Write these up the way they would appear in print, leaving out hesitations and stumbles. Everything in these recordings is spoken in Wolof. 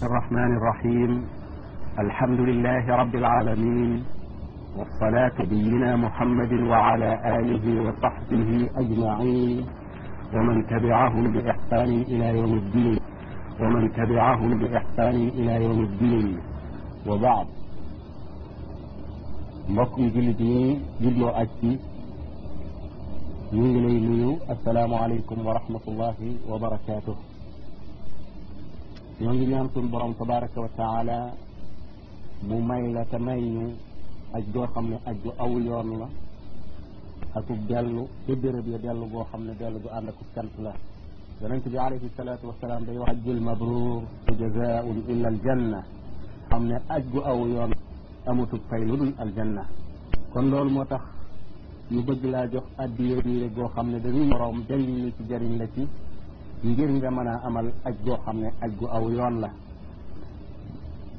الرحمن الرحيم. الحمد لله رب العالمين، والصلاة نبينا محمد وعلى آله وصحبه أجمعين، ومن تبعهم بإحسان إلى يوم الدين وبعد. mbokkum jullit yi jubloo aj ci ñu ngi lay nuyu. asalaamualeykum wa rahmatullahi wa barakaatuh. ñoo ngi ñaan suñu borom tabaraka wa taala mu may la te may ñu aj goo xam ne aj gu aw yoon la akub dellu ca béréb ya dellu boo xam ne dellu gu ànd akub cant la. yonent bi alayhi salaatu wasalaam day wax ajjul mabruur jazaa'un illa aljanna, xam ne aj gu aw yoon amutub fay lu dul aljanna. kon loolu moo tax ñu bëgg laa jox addiye diire goo xam ne dañuy borom jëriñ la ci jëriñ la ci ngir nga mën a amal aj goo xam ne aj gu aw yoon la.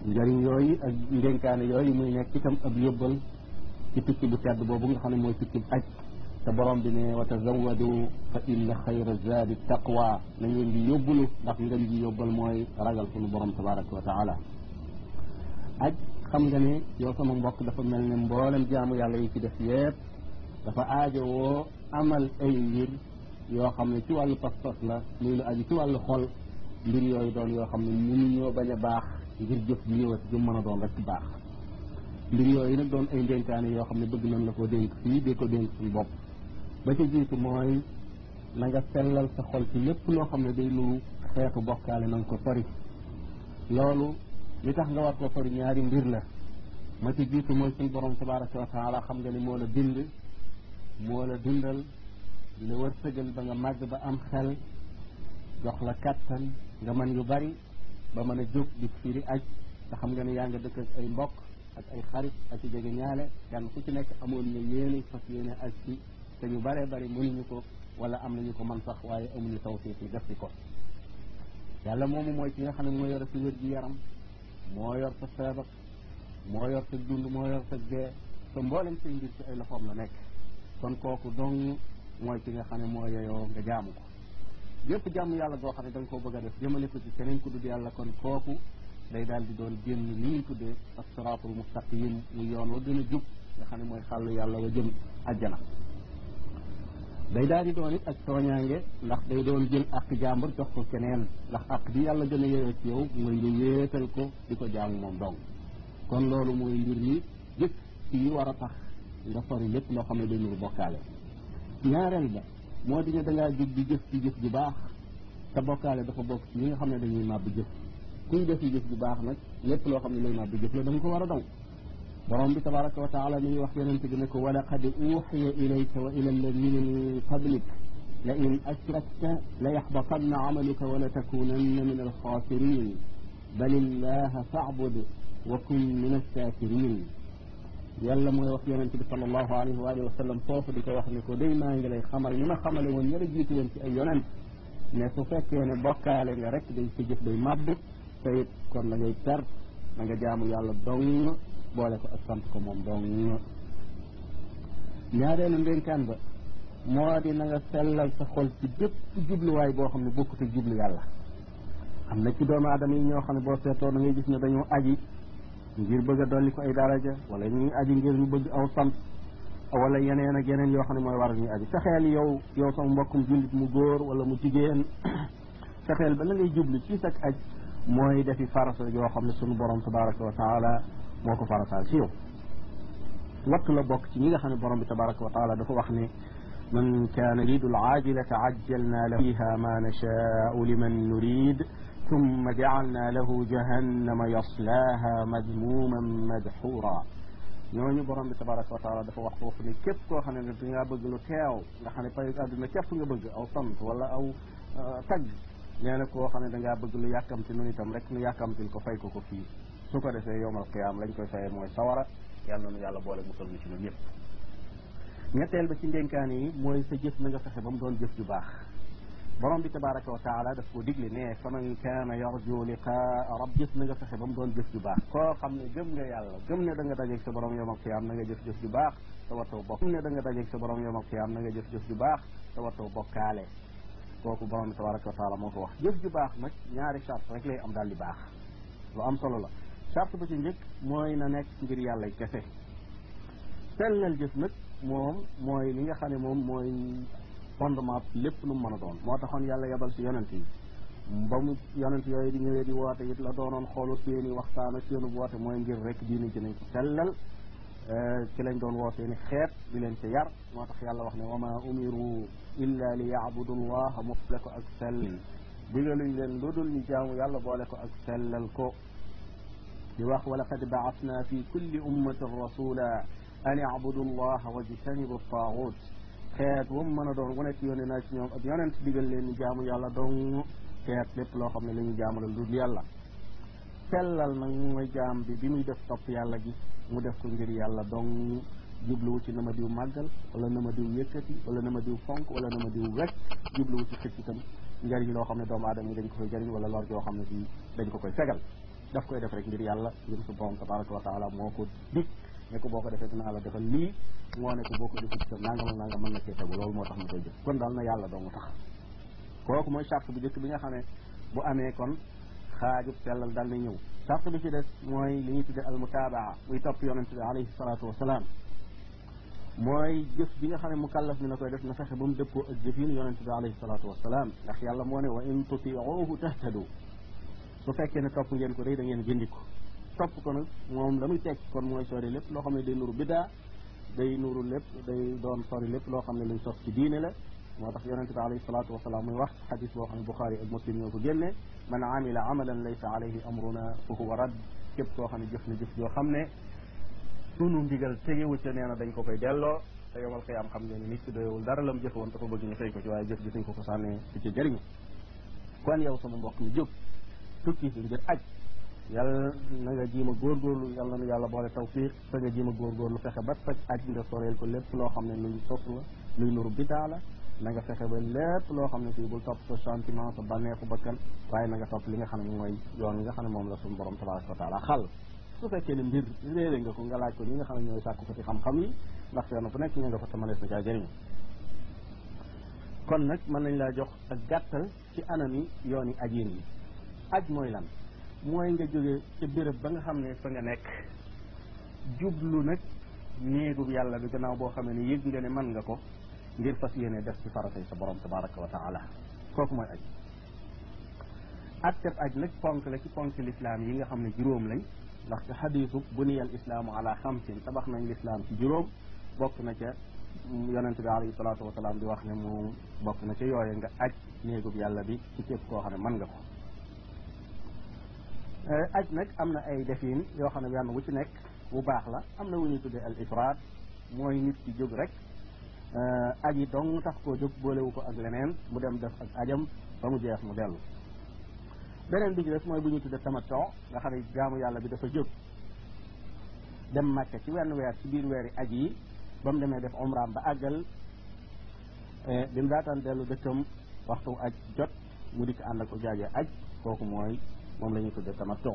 njëriñ yooyu ak ndénkaane yooyu muy nekk itam ab yóbbal ci tukki bu tedd boobu nga xam ne mooy tukki aj, te borom bi ne wa tazawwadu fa inna xayra zaadi taqwa, na ngeen di yóbbulu ndax ngeen di yóbbal mooy ragal sunu borom tabaraka wa taala. aj xam nga ne yow sama mbokk dafa mel ne mboolem jaamu yàlla yi ci def yépp dafa aajowoo amal ay mbir yoo xam ne ci wàllu pas-pas la, muy lu aju ci wàllu xol. mbir yooyu doon yoo xam ne mënuñoo bañ a baax ngir jëf ji ñëwati ju mën a doon rek baax. mbir yooyu nag doon ay ndénkaane yoo xam ne bëgg nañ la ko dénk fii di ko dénk suñu bopp. ba ca jiitu mooy na nga sellal sa xol ci lépp loo xam ne day lu xeetu bokkaale na nga ko sori. loolu li tax nga war ko sori ñaari mbir la. ma ci jiitu mooy suñu borom tabaraka wa taala xam nga ni moo la bind, moo la dundal, la wërsëgal ba nga màgg ba am xel, jox la kattan nga mën yu bari ba mën a jóg di firi aj. te xam nga ne yaa nga dëkk ak ay mbokk ak ay xarit ak i jege ñaale, kenn ku ci nekk amoon na yéene fas yéene aj ci, te ñu baree bari mënuñu ko wala am nañu ko man sax waaye amuñu tawfiq yi def ci ko. yàlla moomu mooy ki nga xam ne moo yor sa wér gi yaram, moo yor sa feebar, moo yor sa dund, moo yor sa dee, te mboolem say mbir ci ay loxoom la nekk. kon kooku dong mooy ki nga xam ne moo yeyoo nga jaamu ko. yépp jàmm yàlla goo xam ne da nga koo bëgg a def jëmale ko ci keneen ku dul yàlla, kon kooku day daal di doon génn li ñu tuddee as-siraatul mustaqim, mu yoon wa gën a jub nga xam ne mooy xàllu yàlla wa jëm àjjana. day daal di doon it ak tooñaange, ndax day doon jël àq jàmbur jox ko keneen, ndax àq bi yàlla gën a yeyoo ci yow mooy lu wéetal ko di ko jaamu moom dong. kon loolu mooy mbir mi jëkk ci yi war a tax nga sori lépp loo xam ne day nuru bokkaale. ñaareel ba moo di ne da ngaa jub di jëf ci jëf ju baax, te bokkaale dafa bokk ci ñi nga xam ne dañuy màbb jëf. kuy def ci jëf ju baax nag lépp loo xam ne lay màbb jëf la da nga ko war a daw. borom bi tabaraka wa taala mi ngi wax yonente bi ne ko wa laqad uxiya ilayka wa ila alladina min qablik la in ashrakta la yaxbatanna amaluka wa la takunanna min alxaasirin bal illaha faabud wa kun min alshakirin. yàlla mooy wax yonente bi sallallahu alayhi wa alihi wa sallam foofu di ko wax ne ko day maa ngi lay xamal ni ma xamale woon ña la jiitu woon ci ay yonent ne su fekkee ne bokkaale nga rek day sa jëf day màbb, te it kon la ngay perte, na nga jaamu yàlla dong boole ko ak sant ko moom dong. ñaareelu ndénkaan ba moo di na nga sellal sa xol ci bépp jubluwaay boo xam ne bokkut ak jublu yàlla. am na ci doomu aadama yi ñoo xam ne boo seetoo da ngay gis ne dañoo aji ngir bëgg a dolli ko ay daraja, wala ñuy aji ngir ñu bëgg aw sant, wala yeneen ak yeneen yoo xam ne mooy waral ñuy aji. fexeel yow sama mbokkum jullit mu góor wala mu jigéen, fexeel ba la ngay jublu ci sak aj mooy defi farata yoo xam ne sunu borom tabaraka wa taala moo ko farataal ci yow. wattu la bokk ci ñi nga xam ne borom bi tabaraka wa taala dafa wax ne man kaana yuridu al-aajilata ajjalna lahu fiha ma nashaa'u liman nurid thumma ja'alna lahu jahannama yaslaaha madmuuman madhuura. ñooñu borom bi tabaraka wa taala dafa wax foofu ne képp koo xam ne da ngaa bëgg lu teew nga xam ne payu àdduna képp nga bëgg aw sant wala aw tagg, nee na koo xam ne da ngaa bëgg lu yàkkamti nun itam rek nu yàkkamtil ko fay ko ko fii. su ko defee yowmal qiyaam lañ koy fayee mooy sawara. yàlla na nu yàlla boole musal ñu ci ñun ñëpp. ñetteel ba ci ndénkaane yi mooy sa jëf na nga fexe ba mu doon jëf ju baax. borom bi tabaraka wa taala daf koo digle ne fa man kaana yarju liqaa rabbih na nga fexe ba mu doon jëf ju baax. koo xam ne gëm nga yàlla, gëm ne da nga dajeeg sa borom yowmal qiyaam na nga jëf-jëf ju baax te wartoo bokk. gëm ne da nga dajeeg sa borom yowmal qiyaam na nga jëf-jëf ju baax te wartoo bokkaale. kooku borom bi tabaraka wa taala moo ko wax jëf ju baax nag ñaari charte rek lay am daal di baax lu am solo la charte ba ci njëkk mooy na nekk ngir yàlla kese sellal jëf nag moom mooy li nga xam ne moom mooy fondement lépp lu mu mën a doon moo taxoon yàlla yebal si yonent yi ba mu yonent yooyu di ñëwee di woote it la doonoon xoolu seeni waxtaan ak seenu woote mooy ngir rek diine ci nañ ko sellal ci lañ doon woo seeni xeet di leen ci yar moo tax yàlla wax ne wa ma umiru illa li yaabudu llaha boole ko ak sell digaluñ leen lu dul ñu jaamu yàlla boole ko ak sellal ko di wax wa laqad baasna fi kulli ummatin rasula an yaabudu llaha wajtanibu taagut xeet wu mu mën a doon wu nekk yónni naa ci ñoom ak yonent digal leen ñu jaamu yàlla dong xeet lépp loo xam ne li ñu jaamu la lu dul yàlla sellal nag mooy jaam bi muy def topp yàlla gi mu def ko ngir yàlla dong jubluwu ci na ma diw màggal wala na ma diw yëkkati wala na ma diw fonk wala na ma diw wekk jubluwu ci xëcc itam njëriñ loo xam ne doomu aadama yi dañ ko koy jëriñ wala lor joo xam ne si dañ ko koy fegal daf koy def rek ngir yàlla ngir su borom tabaraka wa taala moo ko dig ne ko boo ko defee dinaa la defal lii moo ne ko boo ko defee ci nangam ak nangam mën na cee tegu loolu moo tax mu koy jëf kon daal na yàlla dong tax kooku mooy charte bu njëkk bi nga xam ne bu amee kon xaajub sellal dal na ñëw charte bi ci des mooy li ñuy tudde almutaabaa muy topp yonente bi alayhi salaatu wasalaam mooy jëf bi nga xam ne mukallaf mi na koy def na fexe ba mu dëppoo ak jëfin yonente bi alayhi salaatu wasalaam ndax yàlla moo ne wa in tutiuhu tahtadu su fekkee ne topp ngeen ko day da ngeen gëndiko topp ko nag moom la muy tekki kon mooy sori lépp loo xam ne day nuru biddaa day nuru lépp day doon sori lépp loo xam ne luñ sos ci diine la moo tax yonente bi alayhi salaatu wasalaam muy wax xadis boo xam ne Buxaari ak Muslim ñoo ko génne man amila amalan laysa alayhi amruna fa huwa rad képp koo xam ne jëf na jëf joo xam ne sunu ndigal tegewu ca nee na dañ ko koy delloo te yomal xiyaam xam ngeen nit ki doyewul dara lam jëf woon dafa bëgg ñu fay ko ci waaye jëf ji suñ ko sànnee ci ci jëriñu kon yow sama mbokk mi jóg tukki fi ngir aj yàlla na nga jiima góorgóorlu yàlla na yàlla boole tawfiq te nga jiima góorgóorlu fexe ba sag aj nga soreel ko lépp loo xam ne luñ sos la luy nuru bidaa la na nga fexe ba lépp loo xam ne fii bul topp sa sentiment sa bànneexu bakkan waaye na nga topp li nga xam ne mooy yoon wi nga xam ne moom la suñu borom tabaraka wa taala xal su fekkee ne mbir réere nga ko nga laaj ko ñi nga xam ne ñooy sàkku ko ci xam-xam yi ndax fenn fu nekk ñu nga fa tamanees na caa jëriñu kon nag mën nañ laa jox ak gàttal ci anami yoon yi ajiin yi aj mooy lan mooy nga jóge ca béréb ba nga xam ne fa nga nekk jublu nag néegub yàlla bi gannaaw boo xam ne yëg nga ne mën nga ko ngir fas yéene def ci faratay sa borom tabaraka wa taala kooku mooy aj atteb aj nag ponk la ci ponk lislaam yi nga xam ne juróom lañ ndax ci xadiisu buniyal islaamu ala xamsin tabax nañ lislaam ci juróom bokk na ca yonente bi alayhi salaatu wasalaam di wax ne moom bokk na ca yooye nga aj néegub yàlla bi ci képp koo xam ne mën nga ko aj nag am na ay defin yoo xam ne benn wu ci nekk bu baax la am na wu ñuy tuddee al ifraad mooy nit ki jóg rek aji dong tax koo jóg boolewu ko ak leneen mu dem def ak ajam ba mu jeex mu dellu beneen bi ci des mooy bu ñuy tuddee tamattu nga xam ne jaamu yàlla bi dafa jóg dem Màkka ci wenn weer ci biir weeri aj yi ba mu demee def umraam ba àggal bi mu daataan dellu dëkkam waxtu aj jot mu dikk ànd ak ko jaajee aj kooku mooy moom la ñuy tuddee tamattu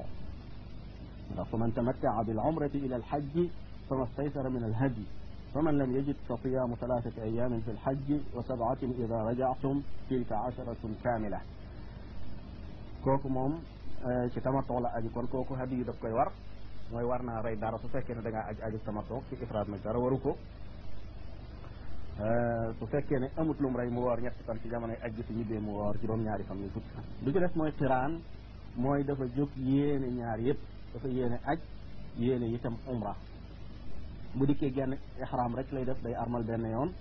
ndax fa man tamattaa bil umrati ila al hajji fama staysara min al hadi faman lam yajid fa siyaamu thalathati ayamin fi al hajji wa sab'atin ida raja'tum tilka asharatun kamila kooku moom ci tamattu la aji kon kooku hadi yu daf koy war mooy war naa rey dara su fekkee ne da ngaa aju tamattu ci ifraad nag dara waru ko su fekkee ne amut lum rey mu woor ñetti fan ci jamonoy aj gi su ñibbee mu woor juróom-ñaari fan yu fukki fan bi ci des mooy xiraan mooy dafa jóg yéene ñaar yëpp dafa yéene aj yéene itam umra bu dikkee genn ihram rek lay def day armal benn yoon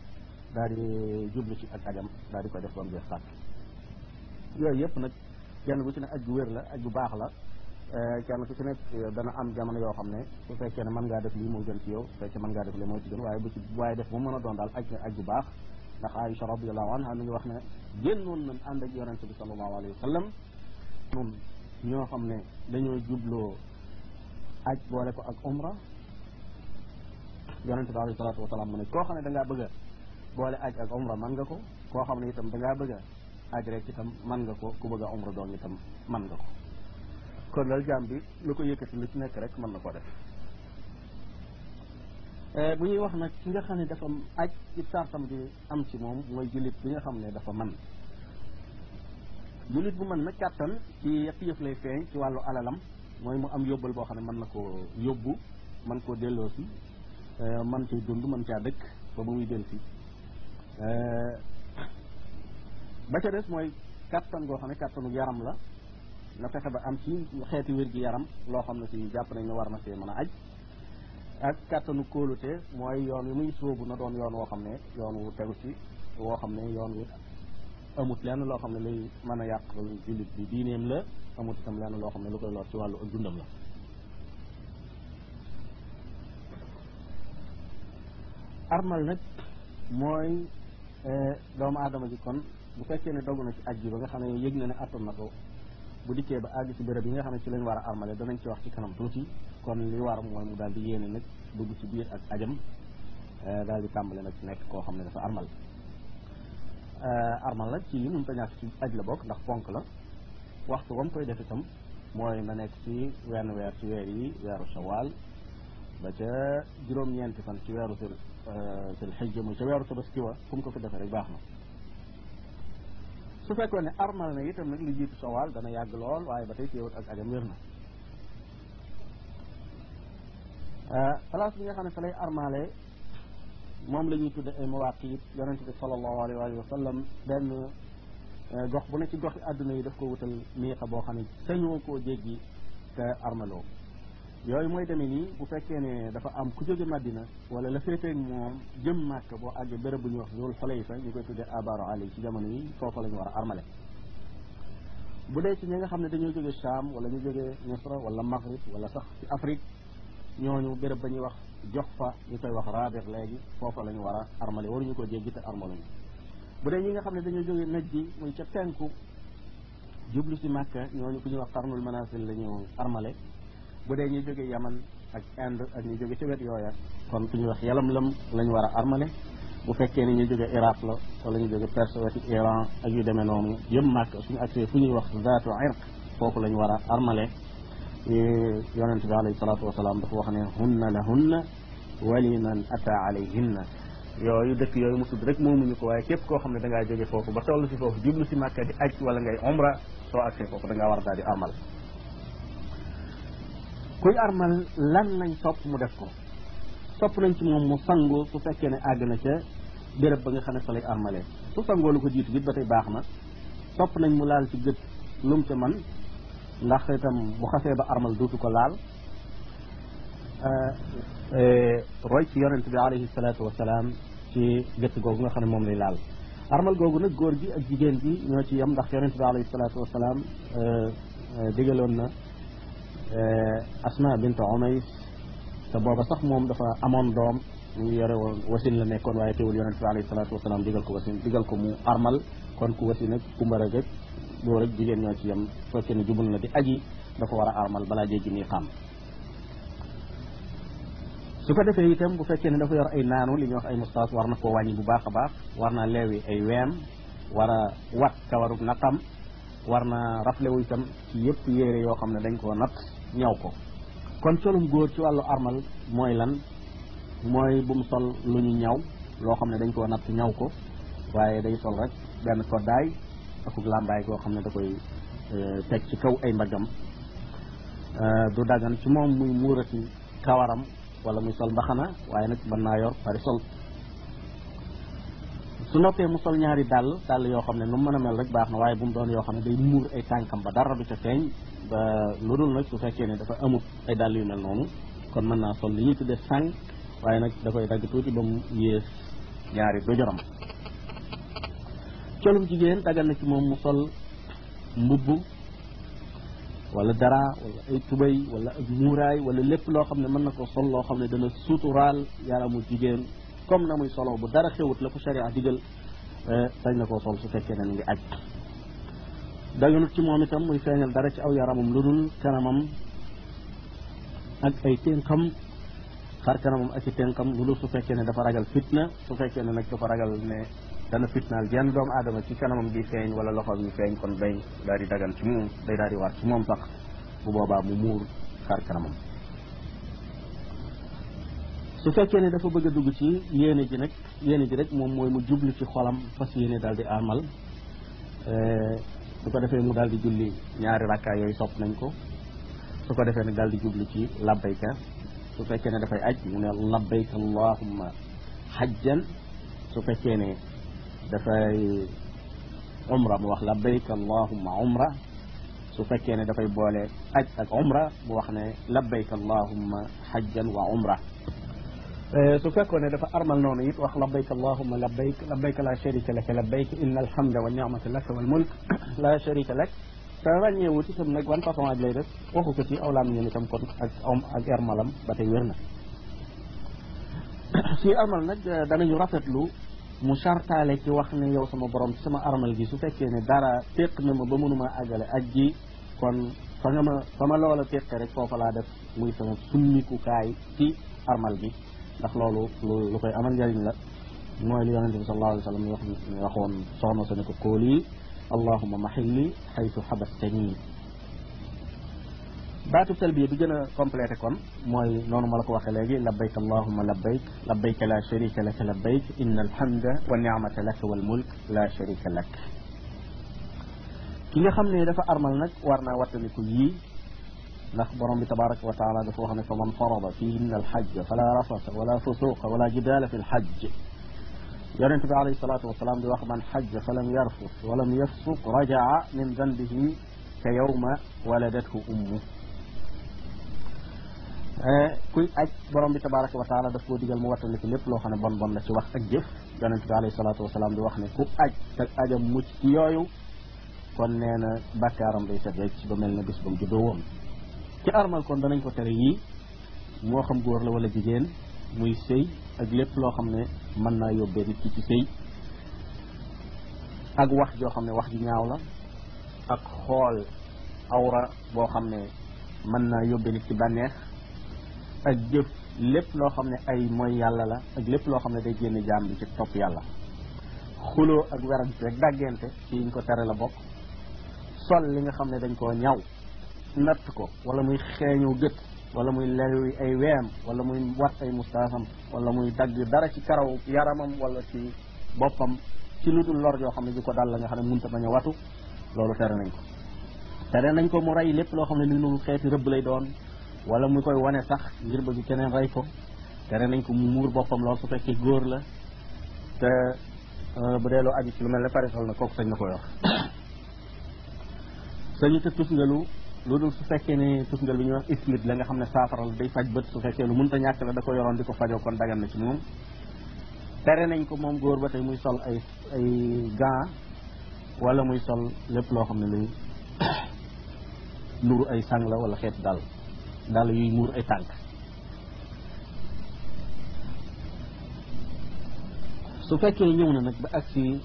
daal di jublu ci ak ajam daal di koy def ba mu jeex tàkk yooyu yëpp nag kenn bu ci ne aj gu wér la aj gu baax la kenn ku ci nekk dana am jamono yoo xam ne su fekkee ne mën ngaa def lii moo gën ci yow su fekkee mën ngaa def lii moo ci gën waaye bu ci waaye def bu mën a doon daal aj gu baax ndax Aïcha radiallahu anha mi ngi wax ne génnoon nañ ànd ak yonente bi sallallahu alayhi wa sallam nun ñoo xam ne dañoo jubloo aj boole ko ak umra yonente bi alayhi salaatu wasalaam mu ne koo xam ne da ngaa bëgg a boole aj ak umra mën nga ko koo xam ne itam da ngaa bëgg a aj rek itam mën nga ko ku bëgg a umra doon itam mën nga ko kon dal jaam bi lu ko yëkkati lu ci nekk rek mën na ko def bu ñuy wax nag ki nga xam ne dafa aj ci sartam bi am ci moom mooy jullit bi nga xam ne dafa man jullit bu mën nag kàttan ci yetti yëf lay feeñ ci wàllu alalam mooy mu am yóbbal boo xam ne mën na koo yóbbu mën koo delloosi mën cay dund mën caa dëkk ba ba muy delsi ba ca des mooy kàttan goo xam ne kàttanu yaram la na fexe ba am ci xeeti wér gi yaram loo xam ne si jàpp nañ ne war na see mën a aj ak kàttanu kóolute mooy yoon wi muy sóobu na doon yoon woo xam ne yoon wu tegu ci woo xam ne yoon wi amut lenn loo xam ne luy mën a yàq jullit bi diineem la amut itam lenn loo xam ne lu koy lor ci wàllu ak dundam la armal nag mooy doomu aadama ji kon bu fekkee ne dogu na ci aj bi ba nga xam ne yëg na ne attan na ko bu dikkee ba àgg ci béréb yi nga xam ne ci lañ war a armale danañ ci wax ci kanam tuuti kon li war mooy mu daal di yéene nag dugg ci biir ak ajam daal di tàmbale nag nekk koo xam ne dafa armal armal nag ci mënut a ñàkk ci aj la bokk ndax ponk la waxtu wam koy def itam mooy na nekk ci wenn weer ci weer yi weeru shawaal ba ca juróom-ñeenti fan ci weeru sil xijja muy ca weeru tabaski wa fu mu ko fi defee rek baax na su fekkoon ne armal na itam nag li jiitu shawaal dana yàgg lool waaye ba tey teewut ak ajam wér na place bi nga xam ne fa lay armale moom la ñuy tudde ay mawaqit yonente bi sallallahu alayhi wa sallam benn gox bu ne ci goxi àdduna yi daf ko wutal miiqa boo xam ne sañoo koo jéggi te armaloo yooyu mooy demee nii bu fekkee ne dafa am ku jóge Madina wala la féeteeg moom jëm Màkka boo àggee béréb bu ñuy wax Zul Xulayfa ñu koy tuddee Abaru Ali ci jamono yi foofa la ñu war a armale bu dee ci ñi nga xam ne dañoo jóge Cham wala ñu jóge Misra wala Maghrib wala sax ci Afrique ñooñu béréb ba ñuy wax jox fa ñu koy wax Rabir léegi foofa la ñu war a armale waruñu ko jéggi te armaluñu bu dee ñi nga xam ne dañoo jóge Najdi muy ca penku jublu si Màkka ñooñu ku ñuy wax Qarnul Manasil la ñu armale bu dee ñu jóge Yaman ak Inde ak ñu jóge ci wet yooya kon ku ñuy wax Yalamlam la ñu war a armale bu fekkee ni ñu jóge Iraq la wala ñu jóge Perse weti Iran ak yu demee noonu jëm Màkka suñu accès fu ñuy wax zaatu irq foofu la ñu war a armale yonente bi alayhi salaatu wasalaam dafa wax ne hunna lahunna waliman ata alayhinna yooyu dëkk yooyu mu tudd rek moomuñu ko waaye képp koo xam ne da ngaa jóge foofu ba toll si foofu jublu si Màkka di aj wala ngay umra soo accès foofu da ngaa war a daal di armal kuy armal lan lañ sopp mu def ko sopp nañ ci moom mu sangu su fekkee ne àgg na ca béréb ba nga xam ne fa lay armalee su sangoo lu ko jiitu git ba tey baax na sopp nañ mu laal ci gët lum ca man ndax itam bu xasee ba armal duutu ko laal roy ci yonent bi alayhi salaatu wasalaam ci gët googu nga xam ne moom lay laal armal googu nag góor gi ak jigéen gi ñoo ci yem ndax yonent bi alayhi salaatu wasalaam digaloon na Asma bint Umays te booba sax moom dafa amoon doom mu ngi yore woon wasin la nekkoon waaye teewul yonent bi alayhi salaatu wasalaam digal ko wasin digal ko mu armal kon ku wasin ak kumbara gëg góor ak jigéen ñoo ci yem fekkee ne jubul na di aji dafa war a armal balaa jéggi nii xam su ko defee itam bu fekkee ne dafa yor ay naanu li ñuy wax ay mustaas war na koo wàññi bu baax a baax war naa leewi ay weem war a wat kawarug naqam war na raflewu itam ci yëpp yére yoo xam ne dañ koo natt ñaw ko kon colum góor ci wàllu armal mooy lan mooy bu mu sol lu ñu ñaw loo xam ne dañ koo natt ñaw ko waaye day sol rek benn koddaay akub làmbaay goo xam ne da koy teg ci kaw ay mbaggam du dagan ci moom muy muurati kawaram wala muy sol mbaxana waaye nag mën naa yor pare sol su noppee mu sol ñaari dàll yoo xam ne nu mu mën a mel rek baax na waaye bu mu doon yoo xam ne day muur ay tànkam ba dara du ca feeñ ba lu dul nag su fekkee ne dafa amut ay dàll yu mel noonu kon mën naa sol li ñuy tuddee sàng waaye nag da koy dagg tuuti ba mu yées ñaari dojoram colum jigéen dagal na ci moom mu sol mbubb wala dara wala ay tubay wala ak muuraay wala lépp loo xam ne mën na ko sol loo xam ne dana suturaal yaramu jigéen comme na muy solo bu dara xewut la ko sharia digal sañ na koo sol su fekkee ne mi ngi aj daganut ci moom itam muy feeñal dara ci aw yaramam lu dul kanamam ak ay ténqam xar kanamam ak i ténqam lu dul su fekkee ne dafa ragal fitna su fekkee ne nag dafa ragal ne dana fitnaal jenn doomu aadama ci kanamam di feeñ wala loxoom yi feeñ kon day daal di dagan ci moom day daal di war ci moom sax bu boobaa mu muur xar kanamam su fekkee ne dafa bëgg a dugg ci yéene ji nag yéene ji rek moom mooy mu jublu ci xolam fas yéene daal di armal su ko defee mu daal di julli ñaari rakkaa yooyu sopp nañ ko su ko defee nag daal di jublu ci labbayka su fekkee ne dafay aj mu ne labbayka allahumma hajjan su fekkee ne dafay umra mu wax labbayka allahumma umra su fekkee ne dafay boole aj ak umra mu wax ne labbayka allahumma hajjan wa umra su fekkoon ne dafa armal noonu it wax labbayka allahumma labbayk labbayka la sharika laka labbayk inna alhamda wa ni'mata laka wal mulk la sharika lak te ràññeewut itam nag ban façon aj lay def waxu ko ci awlaam ñeen itam kon ak armalam ba tey wér na si armal nag danañu rafetlu mu sartaale ci wax ne yow sama borom ci sama armal gi su fekkee ne dara téq na ma ba mënuma àggale aj gi kon fa ma loola téqe rek foofa laa def muy sama summikukaay ci armal gi ndax loolu lu koy amal njëriñ la mooy li yonente bi sallallahu alayhi wa sallam waxoon soxna sa ne ko kóoli allahumma mahilli haythu habastani baatu talbiya bi gën a complété kon mooy noonu ma la ko waxee léegi labbayk allahumma labbayk labbayk la sharika laka labbayk inna alhamda wa ni'mata laka wal mulk la sharika lak ki nga xam ne dafa armal nag war naa wattandiku yii ndax borom bi tabaraka wa taala dafa wax ne fa man farada fihinna alhajja fala rafasa wala fusuqa wala jidala fi lhajj yonent bi alayhi salatu wasalaam di wax man hajja falam yarfus walam yafsuq rajaa min danbihi ka yawma waladathu ummu kuy aj borom bi tabaraka wa taala daf koo digal mu wattandiku lépp loo xam ne bon bon la ci wax ak jëf yonent bi alayhi salatu wasalaam di wax ne ku aj te ajam mucc ci yooyu kon nee na bàkkaaram day set wecc ba mel ne bis ba mu juddoo woon ci armal kon danañ ko tere yii moo xam góor la wala jigéen muy sëy ak lépp loo xam ne mën naa yóbbee nit ki ci sëy ak wax joo xam ne wax ji ñaaw la ak xool awra boo xam ne mën naa yóbbee nit ci bànneex ak jëf lépp loo xam ne ay mooy yàlla la ak lépp loo xam ne day génne jaam bi ci topp yàlla xuloo ak werante rek dàggente ci yiñ ko tere la bokk sol li nga xam ne dañ koo ñaw natt ko wala muy xeeñu gët wala muy lew ay weem wala muy wat ay mustaasam wala muy dagg dara ci karaw yaramam wala ci boppam ci lu dul lor yoo xam ne di ko dal la nga xam ne munta bañ a watu loolu tere nañ ko mu rey lépp loo xam ne li nu xeeti rëbb lay doon wala mu koy wane sax ngir bëgg keneen rey ko tere nañ ko mu muur boppam lool su fekkee góor la te bu dee loo aju ci lu mel ne parisol na kooku sañ na koy wax sañu te tusngalu lu dul su fekkee ne tusngal bi ñuy wax ismit la nga xam ne saafara la day faj bët su fekkee lu mënta ñàkk la da ko yoroon di ko fajoo kon dagan na ci moom tere nañ ko moom góor ba tey muy sol ay gants wala muy sol lépp loo xam ne luy nuru ay sang la wala xeet dal yuy muur ay tànk su fekkee ñëw na nag ba ak si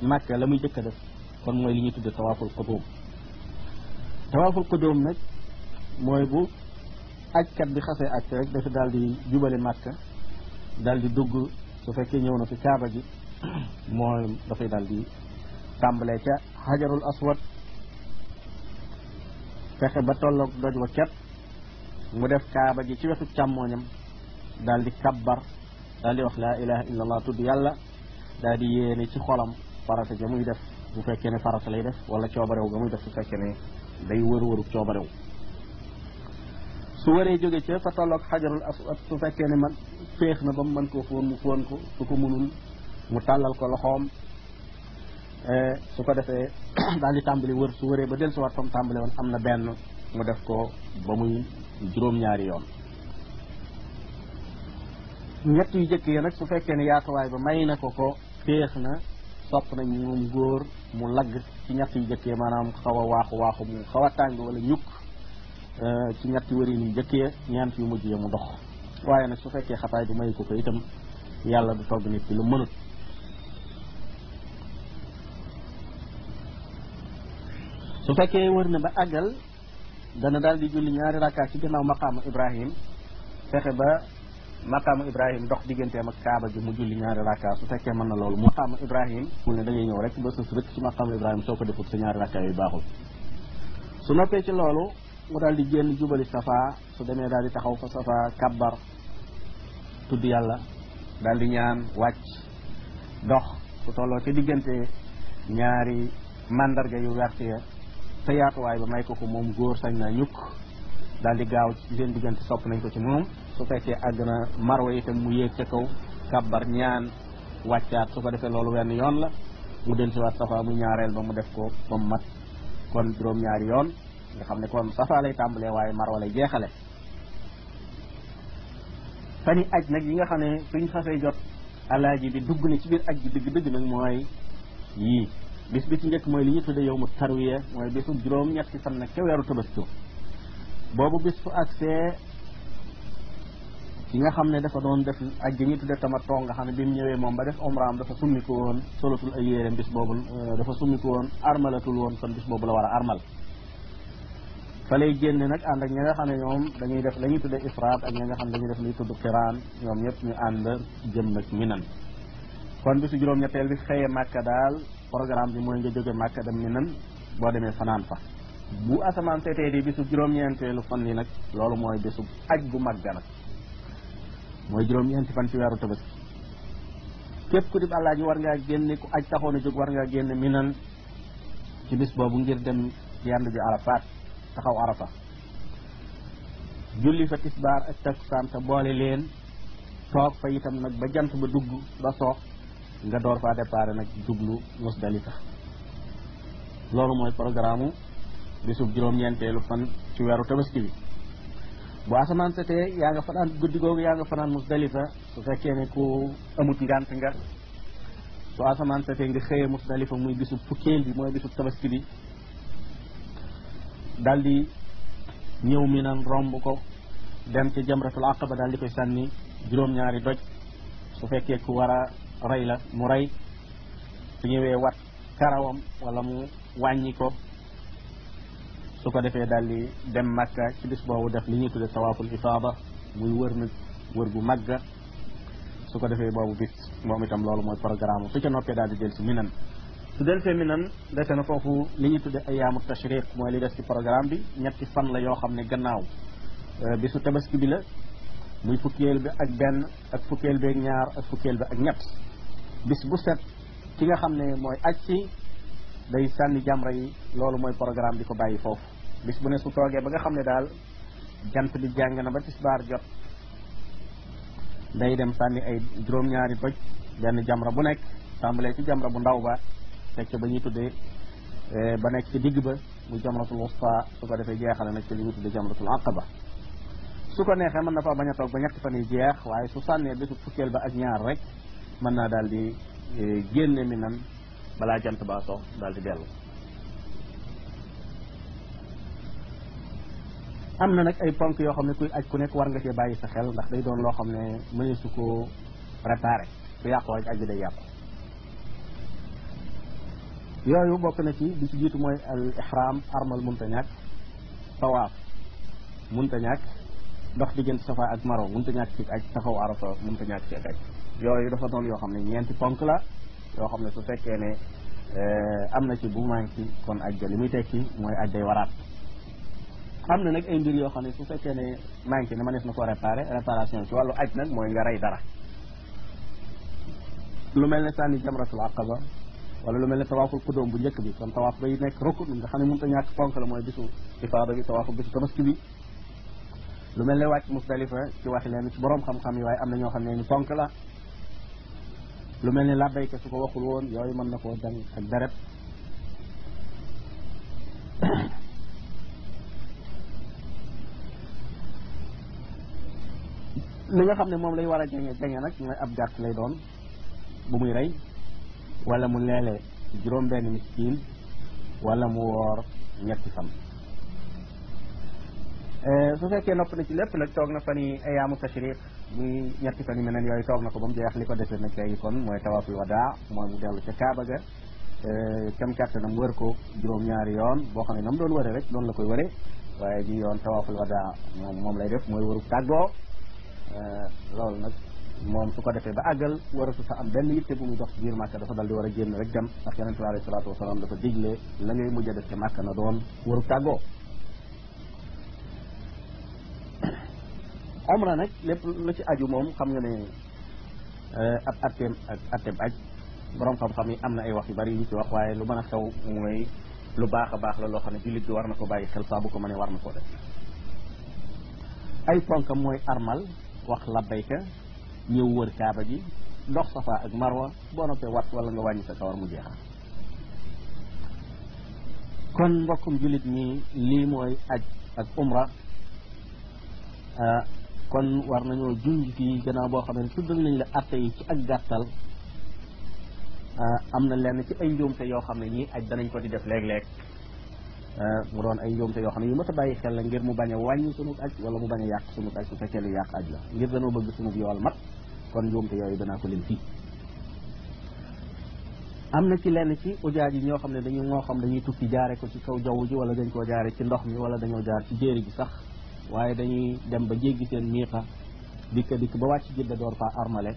Màkka la muy jëkk a def kon mooy li ñuy tudde tawaaful qudum tawaaful qudum nag mooy bu ajkat bi xasee aj rek dafa daal di jubale Màkka daal di dugg su fekkee ñëw na fi kaaba gi mooy dafay daal di tàmbalee ca xajarul aswad fexe ba tolloog doj wa ket mu def kaaba gi ci wetu càmmooñam daal di kabbar daal di wax laa ilaha illa allah tudd yàlla daal di yéene ci xolam farata ja muy def bu fekkee ne farata lay def wala coobarew ga muy def su fekkee ne day wër-wëru coobarew su waree jóge ca fa tolloog xajarul aswad su fekkee ne man féex na ba mu mën koo fóon mu fóon ko su ko mënul mu tàllal ko loxoom su ko defee daal di tàmbali wër su wëree ba dellusiwaat fa mu tàmbali woon am na benn mu def ko ba muy juróom-ñaari yoon ñett yu jëkk yi nag su fekkee ne yaatuwaay ba may na ko féex na sopp nañ moom góor mu lagg ci ñett yu jëkk yi maanaam xaw a waaxu mu xaw a tàng wala ñukk ci ñetti wërin yu jëkk ya ñeent yu mujj ya mu dox waaye nag su fekkee xataay bi may ko itam yàlla du togg nit ki lu mënut su fekkee wër na ba àggal dana daal di julli ñaari rakkaat ci gannaaw maqaamu Ibrahim fexe ba maqaamu Ibrahim dox digganteem ak kaaba gi mu julli ñaari rakkaat su fekkee mën na loolu maqaamu Ibrahim mu ne da ngay ñëw rek ba sës rek ci maqaamu Ibrahim soo ko defut sa ñaari rakkaat yooyu baaxul su noppee ci loolu mu daal di génn jubali safa su demee daal di taxaw fa safa kabbar tudd yàlla daal di ñaan wàcc dox su tolloo ci diggante ñaari mandarga yu wert ya te yaatuwaay ba may ko ko moom góor sañ na ñukk daal di gaaw ci seen diggante sopp nañ ko ci moom su fekkee àgg na marwa itam mu yéeg ca kaw kàbbar ñaan wàccaat su ko defee loolu wenn yoon la mu del si waat safa muy ñaareel ba mu def ko ba mu mat kon juróom-ñaari yoon nga xam ne kon safa lay tàmbalee waaye marwa lay jeexale fani aj nag yi nga xam ne suñ xasee jot alaaji bi dugg na ci biir aj bi dëgg nag mooy yii bis bi ci njëkk mooy li ñu tudde yow mu tarwiya mooy bisu juróom-ñetti fan nag ca weeru tabaski boobu bis fu agsee ki nga xam ne dafa doon def aj gi ñu tudde tamattu nga xam ne bi mu ñëwee moom ba def omraam dafa summiku woon solatul ay yéreem bis boobu dafa summiku woon armalatul woon kon bis boobu la war a armal fa lay génne nag ànd ak ñi nga xam ne ñoom dañuy def la ñuy tudde ifraat ak ñi nga xam ne dañuy def luy tudd xiraan ñoom ñëpp ñu ànd jëm nag minan kon bisu juróom-ñetteel bi xëyee màkka daal programme bi mooy nga jóge màkka dem minan boo demee fanaan fa bu asamaan seetee di bisu juróom-ñeenteelu fan yi nag loolu mooy bisu aj bu magga nag mooy juróom-ñeenti fan ci weeru tabaski képp ku dib àllaaji war ngaa génne ku aj taxoon a jóg war ngaa génne minan ci bis boobu ngir dem yendu ji arafaat taxaw arafa julli fa tisbaar ak takkusaan te boole leen toog fa itam nag ba jant ba dugg ba soox nga door faa déparé nag jublu Musdalifa loolu mooy programme bisub juróom-ñeenteelu fan ci weeru tabaski bi bu asamaan setee yaa nga fanaan guddi googu yaa nga fanaan Musdalifa su fekkee ne ku amut ngànt nga su asamaan setee nga xëyee Musdalifa muy bisub fukkeel bi mooy bisub tabaski bi daal di ñëw Minan romb ko dem ci jamratul aqaba daal di koy sànni juróom-ñaari doj su fekkee ku war a rey la mu rey su ñëwee wat karawam wala mu wàññi ko su ko defee daal di dem Makka ci bis boobu def li ñuy tudde tawaaful ifaada muy wër nag wër gu màgga su ko defee boobu bis moom itam loolu mooy programme su ca noppee daal di del si Minan su del see Minan dese na foofu li ñuy tudde ayaamu tashriq mooy li des ci programme bi ñetti fan la yoo xam ne gannaaw bisu tabaski bi la muy fukkeel bi ak benn ak fukkeel bi ak ñaar ak fukkeel bi ak ñett bis bu set ki nga xam ne mooy aj si day sànni jamra yi loolu mooy programme di ko bàyyi foofu bis bu ne su toogee ba nga xam ne daal jant bi jàng na ba tisbaar jot day dem sànni ay juróom-ñaari doj benn jamra bu nekk tàmbalee ci jamra bu ndaw ba teg ca ba ñuy tuddee ba nekk ci digg ba muy jamratul wusta su ko defee jeexale nag ci li ñuy tuddee jamratul aqaba su ko neexee mën na fa bañ a toog ba ñetti fan yi jeex waaye su sànnee bisu fukkeel ba ak ñaar rek mën naa daal di génne Minan balaa jant baa so daal di dellu am na nag ay ponk yoo xam ne kuy aj ku nekk war nga cee bàyyi sa xel ndax day doon loo xam ne mënee su ko réparé su yàqoo rek aj bi day yàqu yooyu bokk na ci bi ci jiitu mooy al ihram armal munta ñàkk tawaaf munta ñàkk dox diggante safa ak maro munta ñàkk ci aj taxaw arafa munta ñàkk ci aj yooyu dafa doon yoo xam ne ñeenti ponk la yoo xam ne su fekkee ne am na ci bu manqué kon aj ga li muy tekki mooy aj day waraat am na nag ay mbir yoo xam ne su fekkee ne manqué ne mënees na ko réparation ci wàllu aj nag mooy nga rey dara lu mel ne sànni jamratul aqaba wala lu mel ne tawaaful qudum bu njëkk bi kon tawaaf bay nekk rukn nga xam ne mënut a ñàkk ponk la mooy bisu ifaada bi tawaafu bisu tabaski bi lu mel ne wàcc Musdalifa ci waxi leen ci borom xam-xam yi waaye am na ñoo xam ne ñu ponk la lu mel ne labbayka su ko waxul woon yooyu mën na koo jàng ak deret li nga xam ne moom lay war a jenge nag mooy ab gàtt lay doon bu muy rey wala mu leele juróom benn miskin wala mu woor ñetti fan su fekkee nopp na ci lépp nag toog na fan yi ayaamu tashriq muy ñetti fan yi meneen yooyu toog na ko ba mu jeex li ko defee nag léegi kon mooy tawaaful wadaa mooy mu dellu ca Kaaba ga kem kàttanam wër ko juróom-ñaari yoon boo xam ne na mu doon wëre rek noonu la koy wëre waaye bi yoon tawaaful wadaa moom lay def mooy wëru tàggoo loolu nag moom su ko defee ba àggal waratu sa am benn yitte bu muy dox ci biir Màkka dafa dal di war a génn rek dem ndax yonente bi alayhi salaatu wasalaam dafa digle la ngay mujj a def ci Màkka na doon wëru tàggoo omra nag lépp lu ci aju moom xam nga ne ab atteem ak atteem aj borom xam-xam yi am na ay wax yu bari yu ci wax waaye lu mën a xew mooy lu baax a baax la loo xam ne jullit bi war na ko bàyyi xel saa bu ko mënee war na koo def ay ponkam mooy armal wax labbayka ñëw wër kaaba gi dox safa ak marwa boo noppee wat wala nga wàññi sa kawar mu jeex kon mbokkum jullit ñi lii mooy aj ak umra kon war nañoo junj fii gannaaw boo xam ne tuddal nañ la atte yi ci ak gàttal am na lenn ci ay njuumte yoo xam ne ñii aj danañ ko di def léeg-léeg mu doon ay njuumte yoo xam ne yu mat a bàyyi xel la ngir mu bañ a wàññi sunu aj wala mu bañ a yàq sunu aj su fekkee lu yàq aj la ngir dañoo bëgg sunu yool mat kon njuumte yooyu danaa ko lim fii am na ci lenn ci ujaaj yi ñoo xam ne moo xam dañuy tukki jaare ko ci kaw jaww ji wala dañ koo jaare ci ndox mi wala dañoo jaar ci jéeri gi sax waaye dañuy dem ba jéggi seen miiqa dikk ba wàcc Jidda door fa armale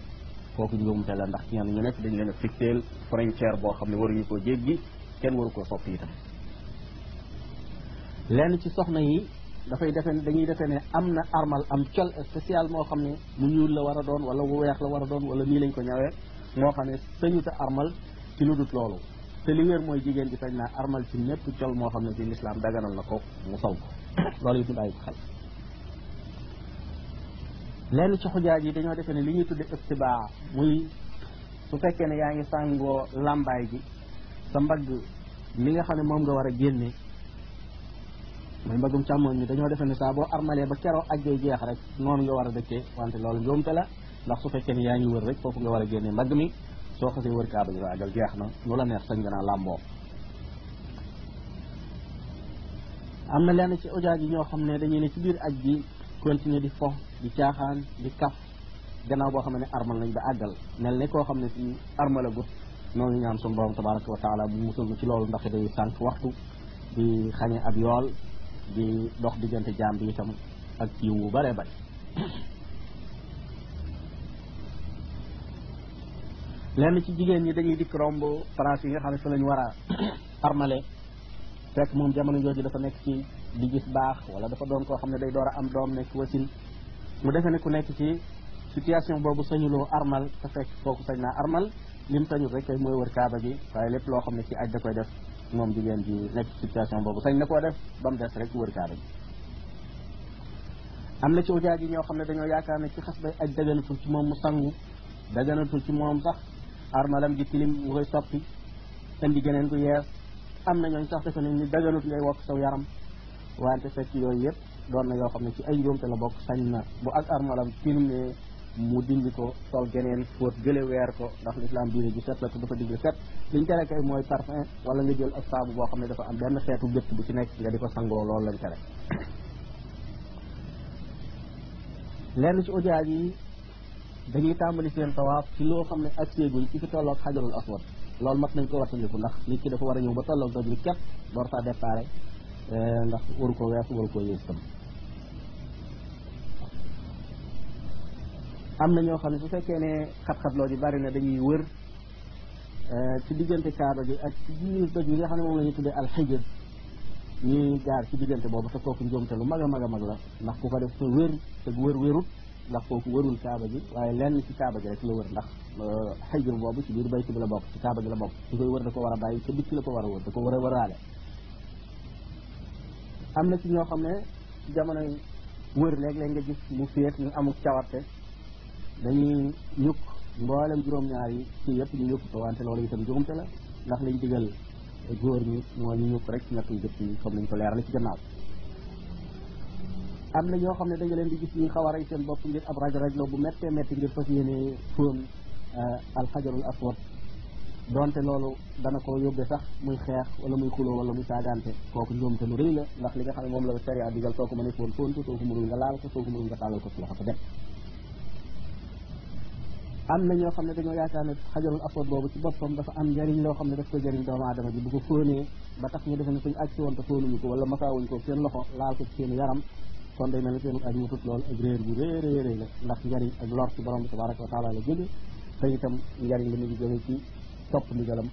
kooku njuumte la ndax ñenn ñu nekk dañ leen a fixeel frontière boo xam ne waruñu koo jéggi kenn waru koo soppi itam lenn ci soxna yi dañuy defee ne am na armal am col spécial moo xam ne mu ñuul la war a doon wala mu weex la war a doon wala nii lañ ko ñawee moo xam ne sañuta armal ci lu dut loolu te li wér mooy jigéen ji sañ naa armal ci népp col moo xam ne ci lislaam daganal na ko mu saw ko loolu it ñu bàyyi ko xel lenn ci xujaaj yi dañoo defee ne li ñuy tudde istibaa muy su fekkee ne yaa ngi sàngoo làmbaay gi sa mbagg li nga xam ne moom nga war a génne muy mbaggum càmmoñ mi dañoo defee ne saa boo armalee ba keroo ajjay jeex rek noonu nga war a dëkkee wante loolu njuumte la ndax su fekkee ne yaa ngi wër rek foofu nga war a génne mbagg mi soo xasee wër kaaba gi ajal jeex na nu la neex sañ nga naa làmboo am na lenn ci ujaaj yi ñoo xam ne dañuy ne ci biir aj gi continuer di fo di caaxaan di kaf gannaaw boo xam ne armal nañ ba àggal mel ne koo xam ne si armala gut noonu ñaan suñu borom tabaraka wa taala bu musul ci loolu ndax day sànq waxtu di xañe ab yool di dox diggante jaam bi itam ak yiw wu bare bari lenn ci jigéen ñi dañuy dikk romb place yi nga xam ne fa lañ war a armale fekk moom jamono jooju dafa nekk ci di gis baax wala dafa doon koo xam ne day door a am doom nekk wasin mu defee ne ku nekk ci situation boobu sañuloo armal te fekk kooku sañ naa armal lim sañul rek mooy wër kaaba gi waaye lépp loo xam ne ci aj da koy def moom jigéen ji nekk ci situation boobu sañ na koo def ba mu des rek wër kaaba gi am na ci ujaaj yi ñoo xam ne dañoo yaakaar ne ci xas bay aj daganatul ci moom mu sangu daganatul ci moom sax armalam gi tilim mu koy soppi indi geneen gu yees am na ñooñ sax defe ne ni daganut ngay wokk saw yaram wante fekk yooyu yëpp doon na yoo xam ne ci ay njuumte la bokk sañ na bu ak armalam tilimee mu dindi ko sol geneen fóot gële weer ko ndax lislaam diine ji set la te dafa digle set liñ tere kay mooy parfum wala nga jël ak saabu boo xam ne dafa am benn xeetu gëtt bu ci nekk nga di ko sangoo loolu lañ tere lenn ci ujaaj yi dañuy tàmbali seen tawaaf ci loo xam ne ak séeguñ ci fi tolloog xajarul aswad loolu mat nañ ko wattandiku ndax nit ki dafa war a ñëw ba tolloog doj bi képp door faa déparé ndax waru ko weesu waru ko yées tam am na ñoo xam ne su fekkee ne xat-xatloo ji bari na dañuy wër ci diggante kaaba gi ak ci biir doj bi nga xam ne moom la ñu tuddee alxijr ñuy jaar ci diggante boobu te kooku njuumte lu mag a mag a mag la ndax ku ko def te wër te wër wërut ndax kooku wërul kaaba gi waaye lenn ci kaaba gi rek la wër ndax xijr boobu ci biir baytu bi la bokk ci kaaba gi la bokk su koy wër da ko war a bàyyi te bitti la ko war a wër da ko war a wëraale am na ci ñoo xam ne jamono wër léeg-léeg nga gis mu féet ñu amul cawarte dañuy ñukk mboolem juróom-ñaar yi ci yëpp ñu ñukk ko wante loolu itam juumte la ndax lañ digal góor ñi moo ñu ñukk rek ci ñett yu jëpp yi comme nañ ko leerale ci gannaaw am na ñoo xam ne dañu leen di gis ñu xaw a rey seen bopp ngir ab raj-rajloo bu méttee métti ngir fas yéene fóon alxajarul aswad donte loolu dana ko yóbbee sax muy xeex wala muy xuloo wala muy saagante kooku njuumte lu rëy la ndax li nga xam ne moom la sharia digal soo ko mënee fóon fóon ko soo ko mënul nga laal ko soo ko mënul nga tàllal ko ci loxo te dem am na ñoo xam ne dañoo yaakaar ne xajarul aswad boobu ci boppam dafa am njëriñ loo xam ne daf ko jëriñ doomu aadama ji bu ko fóonee ba tax ñu defe ne suñu aj si woon te fóonuñu ko wala masaawuñ ko seen loxo laal ko ci seen yaram kon day mel ne seenu aj mutut loolu ak réer bu réy la ndax njëriñ ak lor ci borom bi tabaraka wa taala la jóge te itam njëriñ li mu ngi jóge ci topp ndigalam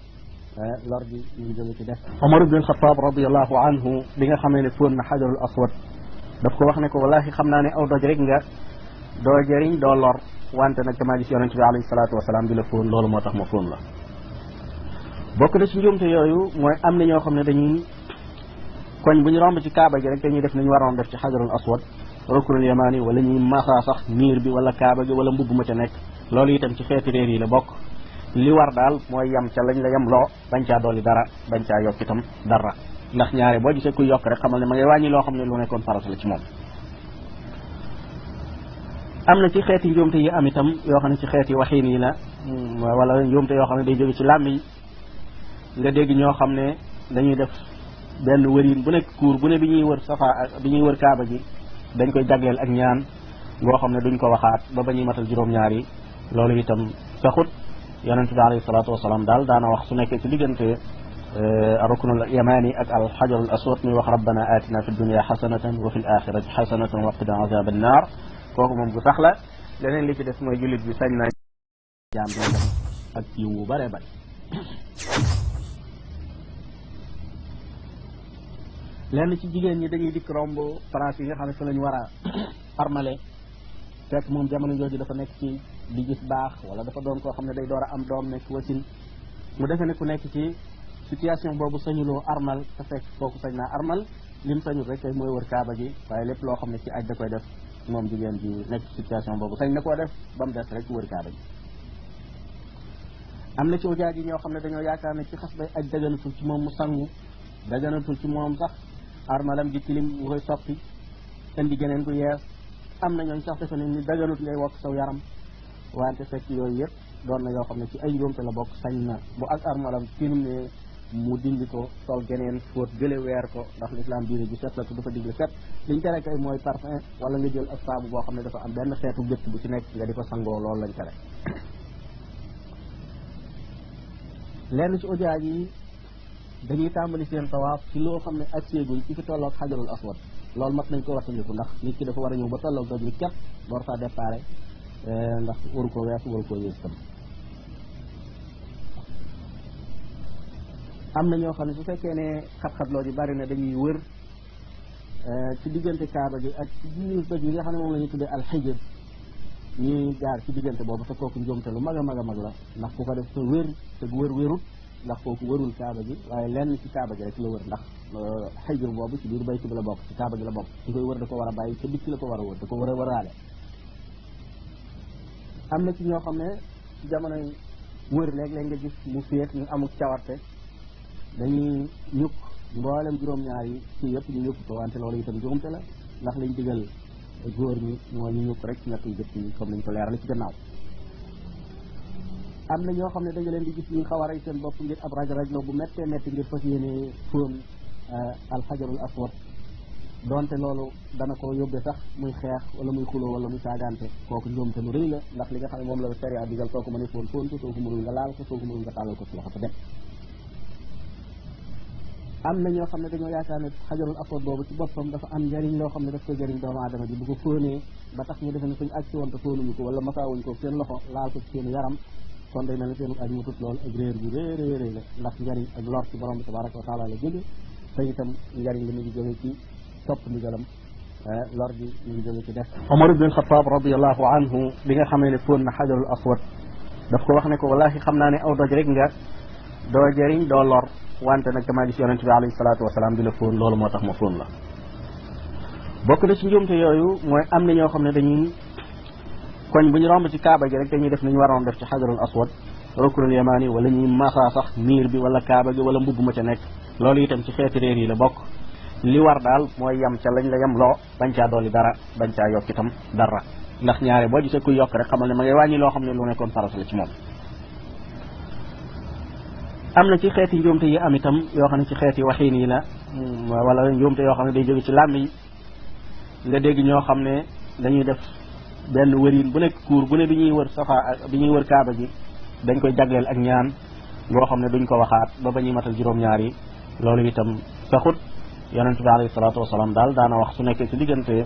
lor gi mu ngi jóge ci def Omar ibn Xataab radiallahu anhu bi nga xamee ne fóon na xajarul aswad daf ko wax ne ko wallahi xam naa ne aw doj rek nga doo jëriñ doo lor wante nag damaa gis yonente bi alayhi salaatu wasalaam di la fóon loolu moo tax ma fóon la bokk na ci njuumte yooyu mooy am na ñoo xam ne dañuy koñ bu ñu romb ci kaaba gi rek dañuy def nañu waroon def ci xajarul aswad ruknul yamani wala ñuy masa sax miir bi wala kaaba gi wala mbubb ma ca nekk loolu itam ci xeeti réer yi la bokk li war daal mooy yam ca lañ la yam loo bañ caa dolli dara bañ caa yokk itam dara ndax ñaare boo gisee kuy yokk rek xamal ne ma ngay wàññi loo xam ne lu nekkoon farata la ci moom. am na ci xeeti njuumte yi am itam yoo xam ne ci xeeti waxiin yi la wala njuumte yoo xam ne day jóge ci làmmiñ nga dégg ñoo xam ne dañuy def benn wëriin bu nekk kuur bu ne bi ñuy wër bi ñuy wër kaaba gi dañ koy jagleel ak ñaan ngoo xam ne duñ ko waxaat ba ñuy matal juróom-ñaar yi loolu itam saxut. yonente bi alayhi salaatu wasalaam daal daana wax su nekkee ci diggante ruknul yamani ak al xajarul aswad muy wax rabbana atina fi dunya xasanatan wa fi l axirati xasanatan wa qina azab an naar kooku moom bu sax la leneen li ci des mooy jullit bi sañ na jaam bi def ak yiw wu bare bare lenn ci jigéen ñi dañuy dikk romb France yi nga xam ne fa lañu war a armale fekk moom jamono jooju dafa nekk ci di gis baax wala dafa doon koo xam ne day door a am doom nekk wasin mu defee ne ku nekk ci situation boobu sañuloo armal te fekk kooku sañ naa armal lim sañul rek mooy wër kaaba gi waaye lépp loo xam ne ci aj da koy def moom jigéen ji nekk ci situation boobu sañ na koo def ba mu des rek wër kaaba gi. am na ci ujaaj yi ñoo xam ne dañoo yaakaar ne ci xas bay aj daganatul ci moom mu sangu daganatul ci moom sax armalam gi tilim mu koy soppi indi geneen gu yees am na ñooñ sax defe ne ni daganut ngay wokk saw yaram wante fekk yooyu yëpp doon na yoo xam ne ci ay njuumte la bokk sañ na bu ak armalam tilim ne mu dindi ko sol geneen fóot gële weer ko ndax lislaam diine ji set la te dafa digle set liñ tere kay mooy parfum wala nga jël ak saabu boo xam ne dafa am benn xeetu gëtt bu ci nekk nga di ko sangoo loolu lañ tere. lenn ci ujaaj yi dañuy tàmbali seen tawaaf ci loo xam ne ak séeguñ ci fi tolloog xajarul aswad loolu mat nañ ko wattandiku ndax nit ki dafa war a ñëw ba tolloog doj bi képp door faa déparé ndax waru ko weesu waru ko yées tam. am na ñoo xam ne su fekkee ne xat-xatloo ji bari na dañuy wër ci diggante kaaba gi ak ci biir doj yi nga xam ne moom la ñu tuddee alxijr ñuy jaar ci diggante boobu te kooku njuumte lu mag a mag a mag la ndax ku ko def te wër te wër wërut ndax kooku wërul kaaba gi waaye lenn ci kaaba gi rek la wër ndax xijr boobu ci biir baytu bi la bokk ci kaaba gi la bokk su koy wër da ko war a bàyyi te bitti la ko war a wër da ko war a wëraale. am na ci ñoo xam ne ci jamono wër léeg-léeg nga gis mu féet ñu amul cawarte dañuy ñukk mboolem juróom-ñaar yi ci yëpp ñu ñukk ko wante loolu itam juumte la ndax liñ digal góor ñi mooy ñu ñukk rek ci ñett yu jëkk yi comme nañ ko leerale ci gannaaw. am na ñoo xam ne dañu leen di gis ñu xaw a rey seen bopp ngir ab raj-rajloo bu méttee métti ngir fas yéene fóon alxajarul aswad donte loolu dana ko yóbbee sax muy xeex wala muy xuloo wala muy saagante kooku njuumte lu rëy la ndax li nga xam ne moom la sharia digal soo ko mënee fóon fóon ko soo ko mënul nga laal ko soo ko mënul nga tàllal ko ci loxo te dem. am na ñoo xam ne dañoo yaakaar ne xajarul aswad boobu ci boppam dafa am njëriñ loo xam ne daf koy jëriñ doomu aadama ji bu ko fóonee ba tax ñu defe ne suñu aj si woon te fóonuñu ko wala masaawuñ ko seen loxo laal ko ci seen yaram kon day mel ne seen aj mu tut loolu ak réer bu réy la ndax njëriñ ak lor ci borom bi tabaraka wa taala la jóge te itam njëriñ li mu ngi jóge ci topp ndigalam lor bi mu ngi jóge ci def. Omar ibn Xataab radiallahu anhu bi nga xamee ne fóon na xajarul aswad daf ko wax ne ko wallahi xam naa ne aw doj rek nga doo jëriñ doo lor wante nag damaa gis yonente bi alayhi salaatu wasalaam di la fóon loolu moo tax ma fóon la. bokk na ci njuumte yooyu mooy am na ñoo xam ne dañuy koñ bu ñu romb ci kaaba gi rek dañuy def nañu waroon def ci xajarul aswad ruknul yamani wala ñuy masa sax miir bi wala kaaba gi wala mbubb ma ca nekk loolu itam ci xeeti réer yi la bokk li war daal mooy yam ca lañ la yam loo bañ caa dolli dara bañ caa yokk itam dara ndax ñaare boo gisee kuy yokk rek xamal ne ma ngay wàññi loo xam ne lu nekkoon farata la ci moom. am na ci xeeti njuumte yi am itam yoo xam ne ci xeeti waxiin yi la wala njuumte yoo xam ne day jóge ci làmmiñ nga dégg ñoo xam ne dañuy def benn wëriin bu nekk kuur bu ne bi ñuy wër bi ñuy wër kaaba gi dañ koy jagleel ak ñaan ngoo xam ne duñ ko waxaat ba ñuy matal juróom-ñaar yi loolu itam saxut. yonente bi alayhi salaatu wasalaam daal daana wax su nekkee ci diggante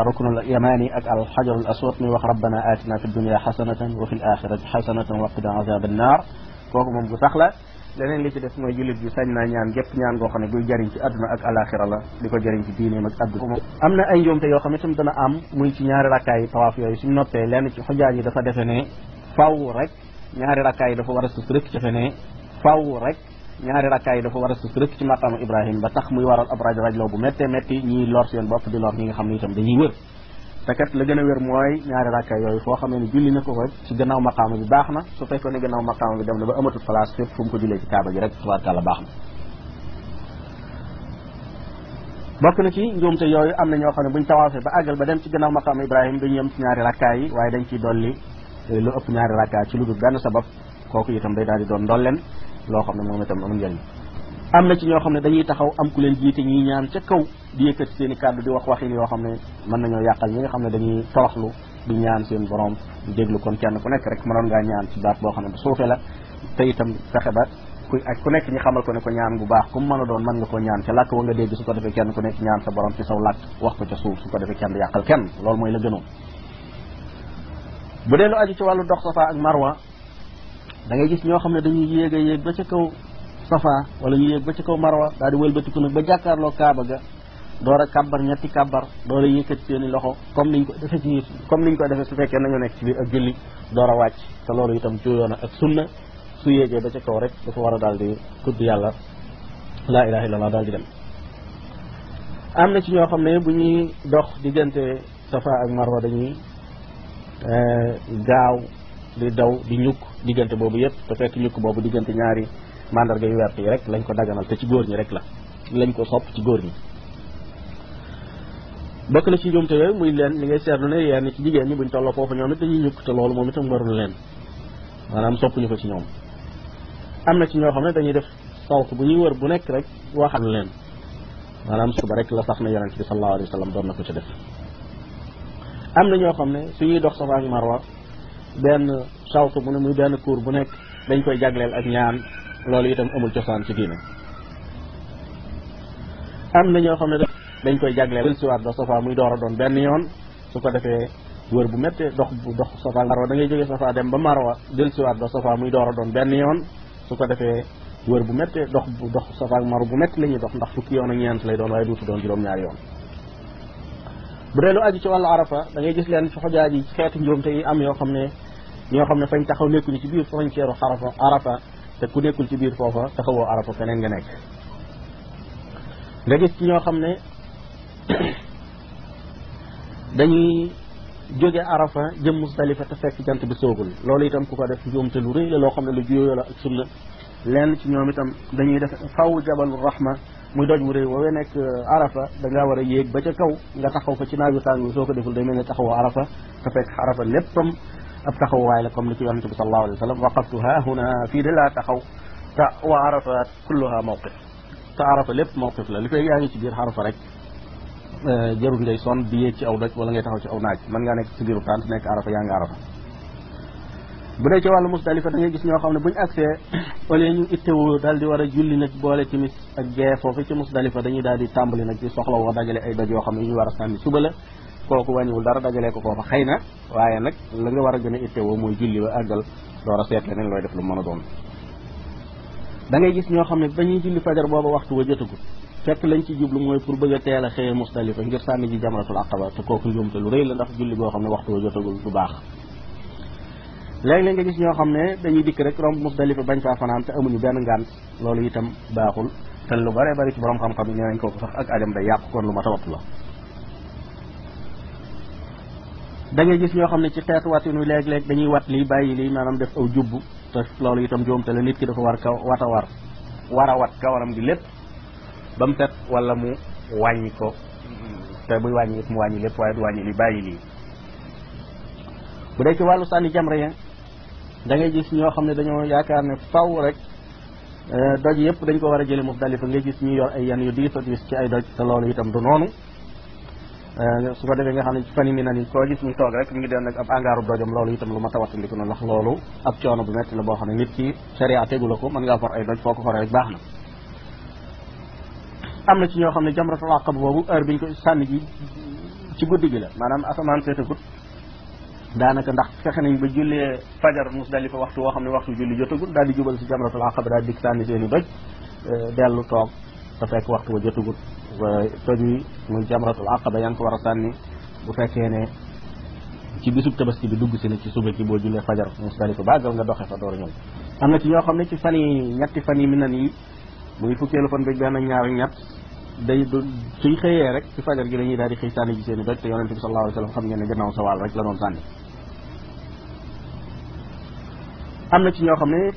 ruknul yamani ak al xajarul aswad muy wax rabbana atina fi dunya xasanatan wa fi l axirati xasanatan wa qina azab an naar kooku moom bu sax la. leneen li ci des mooy jullit bi sañ naa ñaan gépp ñaan goo xam ne guy jëriñ ci àdduna ak alaxira la di ko jëriñ ci diineem ak àdduna. am na ay njuumte yoo xam ne itam dana am muy ci ñaari rakkaay yi tawaaf yooyu suñ noppee lenn ci xujaaj yi dafa defe ne faw rek ñaari rakkaay yi dafa war a sus rek defe ne faw rek ñaari rakkaay yi dafa war a sës rek ci maqaama Ibrahim ba tax muy waral ab rajloo bu méttee métti ñiy lor seen bopp di lor ñi nga xam ne itam dañuy wër te kat la gën a wér mooy ñaari rakkaay yooyu foo xamee ne julli na ko rek ci gannaaw maqaama bi baax na su fekkoon ne gannaaw maqaama bi dem na ba amatul place fépp fu mu ko jullee ci kaaba gi rek tabaarkalla baax na. bokk na ci njuumte yooyu am na ñoo xam ne buñ tawaafee ba àggal ba dem ci gannaaw maqaama Ibrahim dañu yem ci ñaari rakkaay yi waaye dañ ciy dolli lu ëpp ñaari rakkaay ci lu dul benn sabab kooku itam day daal di doon ndolleen loo xam ne moom itam amul njëriñ. am na ci ñoo xam ne dañuy taxaw am ku leen jiite ñuy ñaan ca kaw di yëkkati seen i kàddu di wax waxin yoo xam ne mën nañoo yàqal ñi nga xam ne dañuy toroxlu di ñaan seen borom di déglu kon kenn ku nekk rek mënoon ngaa ñaan ci baat boo xam ne bu suufee la te itam fexe ba ku nekk ñi xamal ko ne ko ñaan bu baax comme mën a doon mën nga ko ñaan ca làkk wa nga dégg su ko defee kenn ku nekk ñaan sa borom ci saw làkk wax ko ca suuf su ko defee kenn yàqal kenn loolu mooy la gënoon. bu dee lu aju ci wàllu dox Safa ak Marwa da ngay gis ñoo xam ne dañuy yéeg a yéeg ba ca kaw Safa wala ñu yéeg ba ca kaw Marwa daal di wëlbatiku nag ba jàkkaarloo Kaaba ga door a kàbbar ñetti kàbbar door a yëkkati seen i loxo comme niñ ko defee su fekkee nañoo nekk ci biir ak julli door a wàcc te loolu itam juuyoo na ak sunna su yéegee ba ca kaw rek dafa war a daal di tudd yàlla laa ilaha illallah daal di dem. am na ci ñoo xam ne bu ñuy dox diggante Safa ak Marwa dañuy gaaw di daw di ñukk diggante boobu yëpp te fekk ñukk boobu diggante ñaari mandarga yu wert yi rek lañ ko daganal te ci góor ñi rek lañ ko sopp ci góor ñi. bokk na ci njuumte yooyu muy leen li ngay seetlu ne yenn ci jigéen ñi buñ tolloo foofu ñoom it dañuy ñukk te loolu moom itam warul leen maanaam soppuñu ko ci ñoom. am na ci ñoo xam ne dañuy def sawt bu ñuy wër bu nekk rek waxal leen maanaam suba rek la sax na yonent bi sallallahu alayhi wa sallam doon na ko ci def. am na ñoo xam ne suñuy dox Safa ak Marwa benn sawt bu ne muy benn cour bu nekk dañ koy jagleel ak ñaan loolu itam amul cosaan ci diine. am na ñoo xam ne dañ koy jagleel del siwaat ba Safa muy door a doon benn yoon su ko defee wër bu méttee dox Safa ak Marwa da ngay jógee Safa dem ba Marwa del siwaat ba Safa muy door a doon benn yoon su ko defee wër bu méttee dox Safa ak Marwa bu métti la ñuy dox ndax fukki yoon ak ñeent lay doon waaye duutu doon juróom-ñaari yoon. bu dee lu aju ci wàllu Arafa da ngay gis leen ci xojaaj yi xeeti njuumte yi am yoo xam ne ñoo xam ne fañ taxaw nekkuñu ci biir frontière Arafa te ku nekkul ci biir foofa taxawoo Arafa feneen nga nekk. nga gis ci ñoo xam ne dañuy jóge Arafa jëm Musdalifa te fekk jant bi soogul loolu itam ku ko def njuumte lu rëy la loo xam ne lu juyoo la ak sunna. lenn ci ñoom itam dañuy def faw jabalu rahma muy doj wu rëy woowee nekk Arafa da ngaa war a yéeg ba ca kaw nga taxaw fa ci naaju tàng soo ko deful day mel ne taxawoo Arafa te fekk Arafa léppam ab taxawaay la comme ni ci yonente bi sallallahu alayhi wa sallam waqaftu ha huna fii de laa taxaw te wa Arafat kulluha mawqif te Arafa lépp mawqif la li fay yaa ngi ci biir Arafa rek jarul ngay sonn di yéeg ci aw doj wala ngay taxaw ci aw naaj mën ngaa nekk ci biiru tànt nekk Arafa yaa ngi Arafa. bu dee ci wàllu Musdalifa da ngay gis ñoo xam ne buñu agsee au lieu ñu ittewoo daal di war a julli nag boole timis ak gee foofu ci Musdalifa dañuy daal di tàmbali nag di soxla woo dajale ay doj yoo xam ne yu ñu war a sànni suba la kooku wàññiwul dara dajalee ko foofa xëy na waaye nag la nga war a gën a ittewoo mooy julli ba àggal door a seet leneen looy def lu mën a doon. da ngay gis ñoo xam ne dañuy julli fajar booba waxtu wa jotagut fekk lañ ci jublu mooy pour bëgg a teel a xëyee Musdalifa ngir sànni ji jamratul aqaba te kooku njuumte lu rëy la ndax julli boo xam ne waxtu wa jotagul du baax. léeg-léeg nga gis ñoo xam ne dañuy dikk rek romb Musdalifa bañ faa fanaan te amuñu benn ngànt loolu itam baaxul te lu bare bari ci borom xam-xam yi nee nañ kooku sax ak ajam day yàqu kon lu ma tawat la. da ngay gis ñoo xam ne ci xeetu watinu léeg-léeg dañuy wat lii bàyyi lii maanaam def aw jubbu te loolu itam joom te la nit ki dafa war a wat kawaram gi lépp ba mu set wala mu wàññi ko te buy wàññi it mu wàññi lépp waaye du wàññi lii bàyyi lii. bu dee ci wàllu sànni jamra ya da ngay gis ñoo xam ne dañoo yaakaar ne faw rek doj yëpp dañ ko war a jële Musdalifa ngay gis ñu yor ay yan yu diis a diis ci ay doj te loolu itam du noonu. su ko defee nga xam ne ci fan yi mi na ni koo gis ñu toog rek ñu ngi den nag ab angaaru dojam loolu itam lu ma tawatandiku na ndax loolu ab coono bu metti la boo xam ne nit ki sharia tegu la ko mën ngaa for ay doj foo ko foree rek baax na. am na ci ñoo xam ne jamratul aqaba boobu heure biñ ko sànni ji ci guddi gi la maanaam asamaan seetagut daanaka ndax fexe nañ ba jullee fajar Musdalifa waxtu woo xam ne waxtu julli jotagul daal di jubal si jamratul aqaba daal di sànni seen i doj dellu toog te fekk waxtu wa jotagul toj wi muy jamratul aqaba yaa ngi ko war a sànni bu fekkee ne ci bisub tabaski bi dugg si ne ci suba ci boo jullee fajar Musdalifa bàggal nga doxe fa door a ñëw am na ci ñoo xam ne ci fan yi ñetti fan yi minan yi muy fukkeelu fan bi benn ñaar ñett day du suy xëyee rek ci fajar gi dañuy daal di xëy sànni ji seen i doj te yonente bi sallallahu alayhi wa sallam xam ngeen ne gannaaw sawaal rek la doon sànni am na ci ñoo xam ne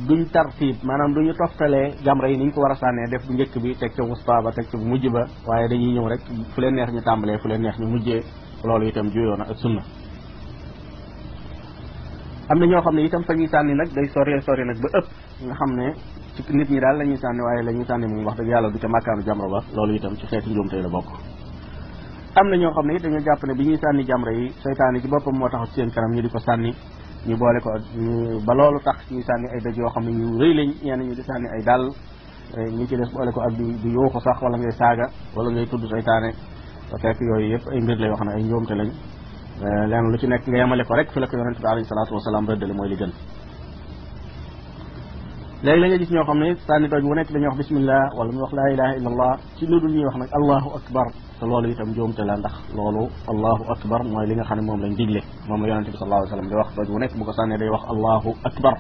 duñ tartiib maanaam duñu toftalee jamra yi ni ñu ko war a sànnee def bu njëkk bi teg ca wusta ba teg ca bu mujj ba waaye dañuy ñëw rek fu leen neex ñu tàmbalee fu leen neex ñu mujjee loolu itam juyoo na ak sunna am na ñoo xam ne itam fa ñuy sànni nag day sori nag ba ëpp nga xam ne ci nit ñi daal la ñuy sànni waaye la ñuy sànni moom wax dëgg yàlla du ca màkkaanu jamra ba loolu itam ci xeeti njuumte la bokk am na ñoo xam ne it dañoo jàpp ne bi ñuy sànni jamra yi seytaane ci boppam moo tax ci seen kanam ñu di ko sànni ñu boole ko ba loolu tax ñuy sànni ay doj yoo xam ne ñu rëy lañ ñenn ñu di sànni ay dàll ñi ci des boole ko ak di yuuxu sax wala ngay saaga wala ngay tudd seytaane te fekk yooyu yëpp ay mbir la yoo xam ne ay njuumte lañ lenn lu ci nekk nga yemale ko rek fi la ko yonente bi alayhi salaatu wasalaam rëddale mooy li gën léegi la nga gis ñoo xam ne sànni doj bu nekk dañuy wax bismillah wala mu wax laa ilaha illa allah ci lu dul ñuy wax nag allahu akbar te loolu itam njuumte la ndax loolu allahu akbar mooy li nga xam ne moom lañ digle moom la yonente bi sallallahu alayhi wasallam di wax doj bu nekk bu ko sànnee day wax allahu akbar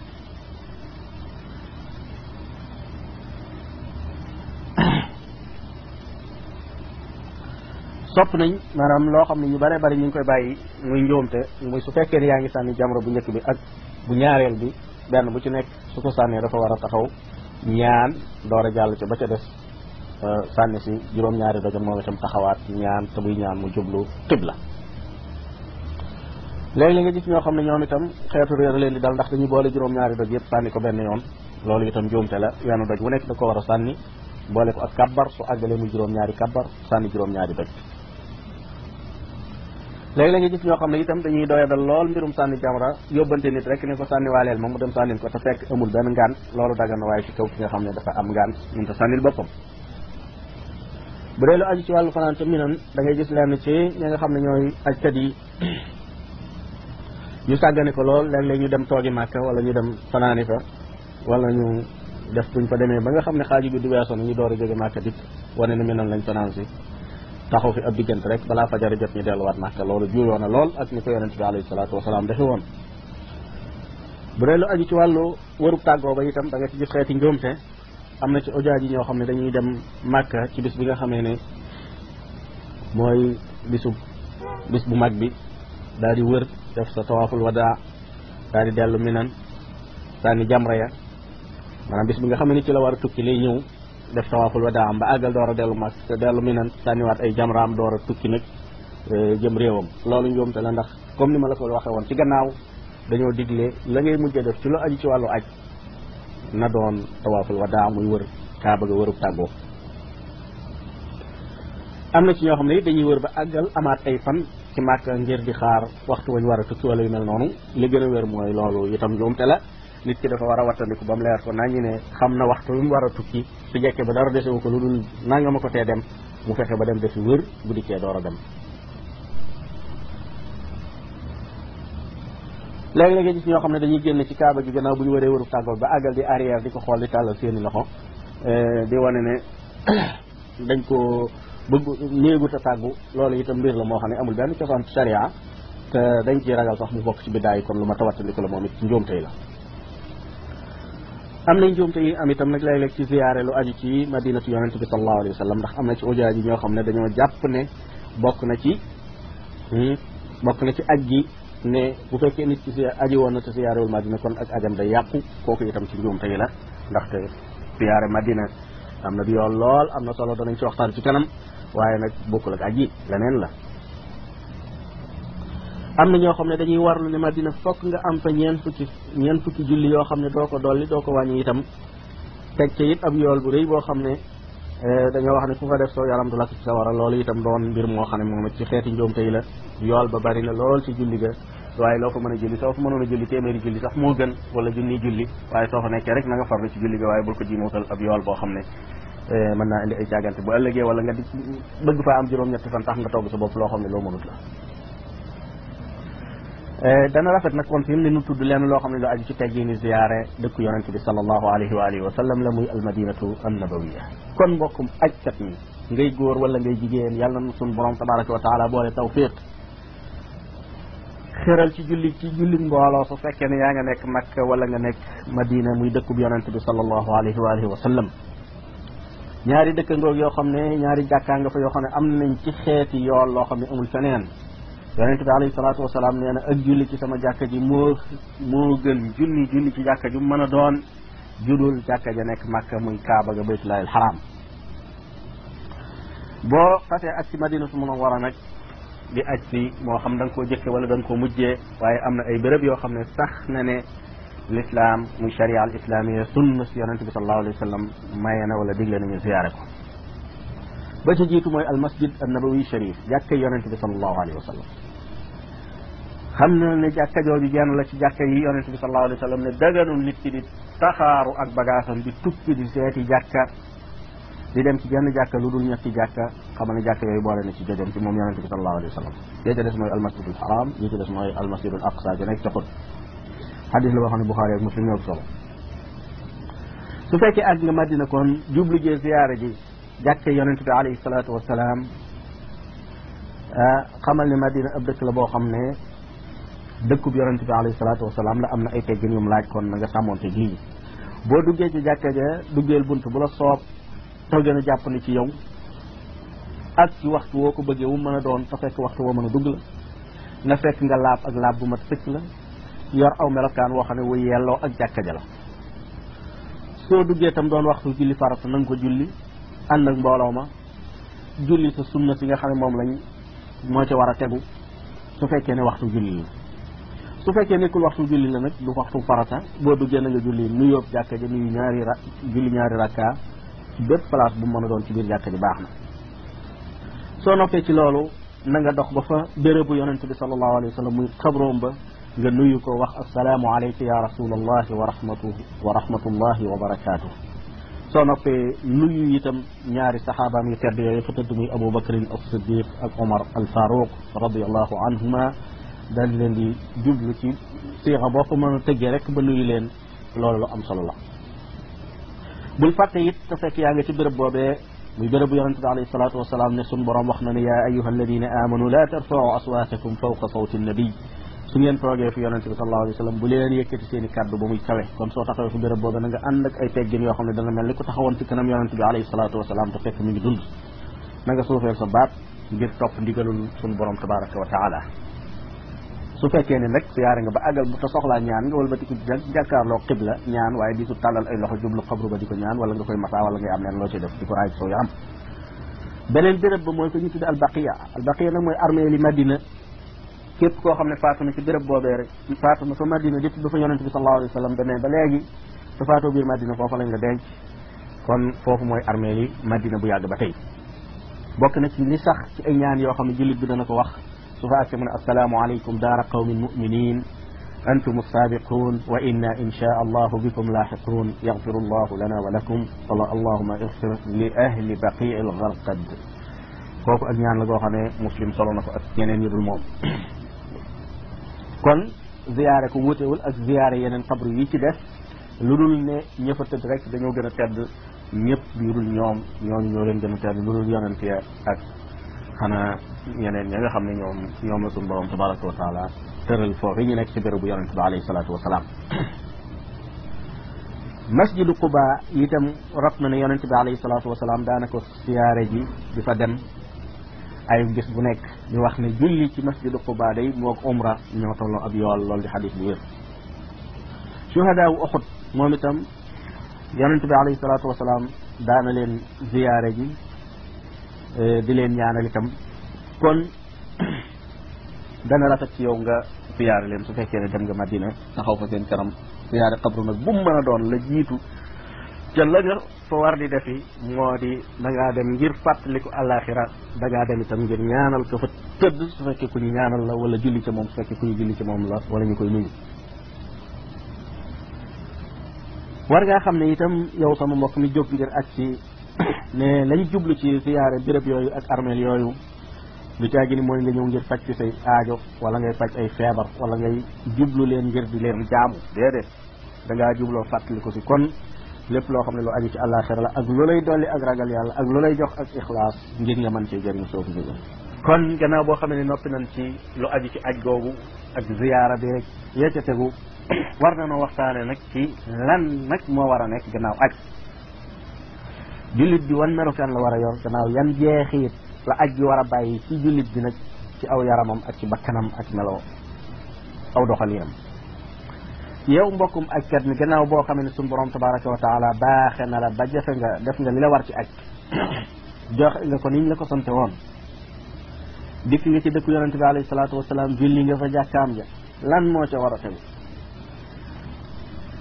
sopp nañ maanaam loo xam ne ñu bare bari ñu ngi koy bàyyi muy njuumte muy su fekkee ne yaa ngi sànni jamra bu njëkk bi ak bu ñaareel bi benn bu ci nekk su ko sànnee dafa war a taxaw ñaan door a jàll ca ba ca des sànni si juróom-ñaari dojam moom itam taxawaat ñaan te buy ñaan mu jublu qibla léegi li nga gis ñoo xam ne ñoom itam xeetu réer leen di dal ndax dañuy boole juróom-ñaari doj yëpp sànni ko benn yoon loolu itam njuumte la wenn doj bu nekk da ko war a sànni boole ko ak kabbar su àggalee muy juróom-ñaari kabbar sànni juróom-ñaari doj léegi la nga gis ñoo xam ne itam dañuy doyadal lool mbirum sànni jamra yóbbante nit rek ne ko sànni waaleel moom mu dem sànnil ko te fekk amul benn ngant loolu dagan na waaye ci kaw ki nga xam ne dafa am ngant mun ta sànnil boppam bu dee lu aju ci wàllu fanaan ca minan da ngay gis lenn ci ñi nga xam ne ñooy ajkat yi ñu sàggane ko lool léeg-léeg ñu dem toogi màkka wala ñu dem fanaani fa wala ñu def buñ fa demee ba nga xam ne xaaju bi du weesoo na ñu door a jóge màkka dikk wane ne minan lañ fanaan si taxaw fi ab diggante rek balaa fajar jot ñu delluwaat màkka loolu juyoo na lool ak ni ko yonente bi alayhi salaatu wasalaam defe woon bu dee lu aju ci wàllu warub tàggoo ba itam da nga ci gis xeeti njuumte am na ci ojaaj yi ñoo xam ne dañuy dem màkka ci bis bi nga xamee ne mooy bis bu mag bi daal di wër def sa tawaaful wadaa daal di dellu minan sànni jamra ya maanaam bis bi nga xam ne ci la war a tukki lay ñëw def tawaaful wadaa am ba àggal door a dellu mag te dellu minan sànniwaat ay jamraam door a tukki nag jëm réewam loolu njuumte la ndax comme ni ma la ko waxee woon ci gannaaw dañoo digle la ngay mujjee def ci lu aju ci wàllu aj na doon tawaaful wadaa muy wër kaaba ga wërub tàggoo am na ci ñoo xam ne dañuy wër ba àggal amaat ay fan ci Màkka ngir di xaar waxtu wañ war a tukki wala yu mel noonu li gën a wér mooy loolu itam njuumte la nit ki dafa war a wattandiku ba mu leer ko nañu ne xam na waxtu wi mu war a tukki su jekkee ba dara desewu ko lu dul nanga ma ko tee dem mu fexe ba dem defi wër bu dikkee door a dem léegi-léeg nga gis ñoo xam ne dañuy génn ci kaaba gi gannaaw bu ñu waree wëru tàggoo ba àggal di arrière di ko xool di tàllal seeni loxo di wane ne dañ ko bëgg néegut a tàggu loolu itam mbir la moo xam ne amul benn cosaan ci sharia te dañ ciy ragal sax mu bokk ci biddaa yi kon lu ma tawattandiku la moom it njuumte yi la am nañ njuumte yi am itam nag léeg-léeg ci ziyaare lu aju ci madinatu yonente bi sallallahu alayhi wa sallam ndax am na ci ujaaj yi ñoo xam ne dañoo jàpp ne bokk na ci aj gi ne bu fekkee nit ci aji woon na te ziyaarewul madina kon ak ajam day yàqu kooku itam ci njuumte yi la ndaxte ziyaare madina am na yoon lool am na solo danañ ci waxtaan ci kanam waaye nag bokkul ak aji leneen la am na ñoo xam ne dañuy warlu ne madina fokk nga am fa ñeent fukki julli yoo xam ne doo ko dolli doo ko wàññi itam teg ca it ab yool bu rëy boo xam ne dañoo wax ne ku fa def soo yaram du lakk ci sa wara loolu itam doon mbir moo xam ne moom it ci xeeti njuumte yi la yool ba bari na lool ci julli ga waaye loo fa mën a julli soo fa mënoon a julli téeméeri julli sax moo gën wala junni julli waaye soo fa nekkee rek na nga farlu ci julli ga waaye bul ko jiimuutal ab yool boo xam ne mën naa indi ay càggante bu ëllëgee wala nga di bëgg faa am juróom-ñetti fan tax nga togg sa bopp loo xam ne loo mënut la dana rafet nag kon fi mu ne nu tudd leen loo xam ne lu aju ci teggini ziyaare dëkku yonente bi sallallahu alayhi wa alihi wa sallam la muy almadinatu annabawiya kon mbokkum ajkat mi ngay góor wala ngay jigéen yàlla na sun borom tabaraka wa taala boole tawfiq xëral ci julli mbooloo su fekkee ne yaa nga nekk Makka wala nga nekk Madina muy dëkkub yonent bi sallallahu alayhi wa alihi wa sallam ñaari dëkkandoog yoo xam ne ñaari jàkkaa nga fa yoo xam ne am nañ ci xeeti yool loo xam ne amul feneen yonent bi alayhi salaatu wasalaam nee na ak julli ci sama jàkka ji moo gën julli ci jàkka ju mën a doon judul jàkka ja nekk Makka muy Kaaba ga baytullahi alxaram boo xasee ak ci Madinatu Munawwara nag di aj si moo xam da nga koo jëkke wala da nga koo mujjee waaye am na ay béréb yoo xam ne sax na ne l'islam muy sharia al islamia sunna si yonente bi sallallahu alayhi wa sallam maye na wala digle nañu ziyaare ko ba ca jiitu mooy al masjid an nabawi sharif jàkka yonente bi sallallahu alayhi wa sallam xam na ne jàkka jooju jenn la ci jàkka yi yonente bi sallallahu alayhi wa sallam ne daganul nit ki di taxaaru ak bagaasam di tukki di seeti jàkka di dem ci jenn jàkka lu dul ñetti jàkka xamal ne jàkka yooyu boole na ci jojom ci moom yonente bi sallallahu alayhi wa sallam yee ca des mooy al masjidul haram yee ca des mooy al masjidul aqsa ja nekk ca xut xadis la boo xam ne Buxaari ak Muslim ñoo solo su fekkee ak nga Madina kon jublu jee ziyaara ji jàkke yonente bi alayhi salaatu wasalaam xamal ne Madina ab dëkk la boo xam ne dëkkub yonente bi alayhi salaatu wasalaam la am na ay teggin yum laaj kon na nga sàmmoonte ji boo duggee ci jàkka ja duggeel bunt bu la soob te gën a jàpp ni ci yow ak ci waxtu woo ko bëggee wu mën a doon te fekk waxtu woo mën a dugg la na fekk nga laab ak laab bu mat sëkk la yor aw melokaan woo xam ne wu yelloo ak jàkka ja la soo duggee tam doon waxtu julli farata na nga ko julli ànd ak mbooloo ma julli sa sunna si nga xam ne moom lañ moo ci war a tegu su fekkee ne waxtu julli la su fekkee nekkul waxtu julli la nag du waxtu farata boo duggee na nga julli nuyoo jàkka ja nuyu julli ñaari rakka ci bépp place bu mën a doon ci biir jàkka ji baax na soo noppee ci loolu na nga dox ba fa bérébu yonente bi sallallahu alayhi wa sallam muy xabroom ba nga nuyu ko wax assalaamu alayka ya rasulallahi wa rahmatullahi wa barakatuh soo noppee nuyu itam ñaari saxaabaam yu tedd yooyu fa tëdd muy Abu Bakrin as-Siddiq ak Omar al-Faruq radiyallahu anhuma daal leen di jublu ci siixa boo ko mën a tëggee rek ba nuyu leen loolu lu am solo la bul fàtte it te fekk yaa nga ci béréb boobee muy bérébu yonente bi alayhi salaatu wasalaam ne sun borom wax na ne yaa ayuha alladina amanu la tarfa'u aswaatakum fawqa sawti nabi su ngeen toogee fi yonente bi sallallahu alayhi wa sallam bu leen yëkkati seen i kàddu ba muy kawe kon soo taxawee fi béréb boobee na nga ànd ak ay teggin yoo xam ne dana mel ni ku taxawoon ci kanam yonente bi alayhi salaatu wasalaam te fekk mi ngi dund na nga suufeel sa baat ngir topp ndigalul sun borom tabaraka wa taala su fekkee ne nag siyaare nga ba àggal bu te soxlaa ñaan nga walbatiku jàkkaarloo xibla ñaan waaye di su tàllal ay loxo jublu xabru ba di ko ñaan wala nga koy masa wala ngay am leen loo ci def di ko raay soo yaram beneen béréb ba mooy ko ñu tudde albaqiya nag mooy armée li Madina képp koo xam ne faatu na ci béréb boobee rek faatu na fa Madina depuis ba fa yonente bi sallallahu alayhi wa sallam demee ba léegi te faatoo biir Madina foofa lañ la denc kon foofu mooy armée li Madina bu yàgg ba tey bokk na ci li sax ci ay ñaan yoo xam ne jullit bi dana ko wax su fa àgg mu ne assalaamu alaykum daara qawmin muminin antum as-sabiqun wa inna insha allahu bikum lahiqun yaghfiru allahu lana wa lakum allahuma ighfir li ahli baqi al-gharqad kooku ak ñaan la goo xam ne Muslim solo na ko ak ñeneen ñu dul moom kon ziyaare ko wutewul ak ziyaare yeneen xabru yi ci def lu dul ne ña fa tëdd rek dañoo gën a tedd ñëpp yu dul ñoom ñooñu ñoo leen gën a tedd lu dul yonent ya ak xanaa ñeneen ña nga xam ne ñoom la suñu borom tabaraka wa taala tëral foofu ñu nekk ci bérébu yonente bi alayhi salaatu wasalaam masjidu Quba itam rot na ne yonente bi alayhi salaatu wasalaam daana ko siyaare ji di fa dem ay gis bu nekk ñu wax ne julli ci masjidu Quba day moog umra ñoo tolloo ab yool loolu di xadis bu wér shuhadaa wu Uhud moom itam yonente bi alayhi salaatu wasalaam daana leen ziyaare ji di leen ñaanal itam kon dana rafet ci yow nga siyaare leen su fekkee ne dem nga Madina taxaw fa seen kanam siyaare xabru nag bu mu mën a doon la jiitu ca la nga fa war di defi moo di da ngaa dem ngir fàttaliku àllaaxira da ngaa dem itam ngir ñaanal ko fa tëdd su fekkee ku ñu ñaanal la wala julli ca moom su fekkee ku ñu julli ca moom la wala ñu koy nuyu war ngaa xam ne itam yow sama mbokk mi jóg ngir ak ci ne lañ jublu ci siyaare béréb yooyu ak armeel yooyu lu caagi ni mooy nga ñëw ngir faj ci say aajo wala ngay faj ay feebar wala ngay jublu leen ngir di leen jaamu déedéet da ngaa jubloo fàttali ko si kon lépp loo xam ne lu aju ci àllaaxira la ak lu lay dolli ak ragal yàlla ak lu lay jox ak ixlaas ngir nga mën cee jëriñ soo ko jógee kon gannaaw boo xam ne noppi nañ ci lu aju ci aj googu ak ziyaara bi rek yee ca tegu war na noo waxtaane nag ci lan nag moo war a nekk gannaaw aj jullit bi wan melukaan la war a yor gannaaw yan jeexiit la aj gi war a bàyyi ci jullit bi nag ci aw yaramam ak ci bakkanam ak meloo aw doxalinam yow mbokkum ajkat mi gannaaw boo xam ne suñu borom tabaraka wa taala baaxe na la ba jafe nga def nga li la war ci aj joxe nga ko niñ la ko sante woon dikk nga ci dëkku yonente bi alayhi salaatu wasalaam julli nga fa jàkkaam ja lan moo ca war a tegu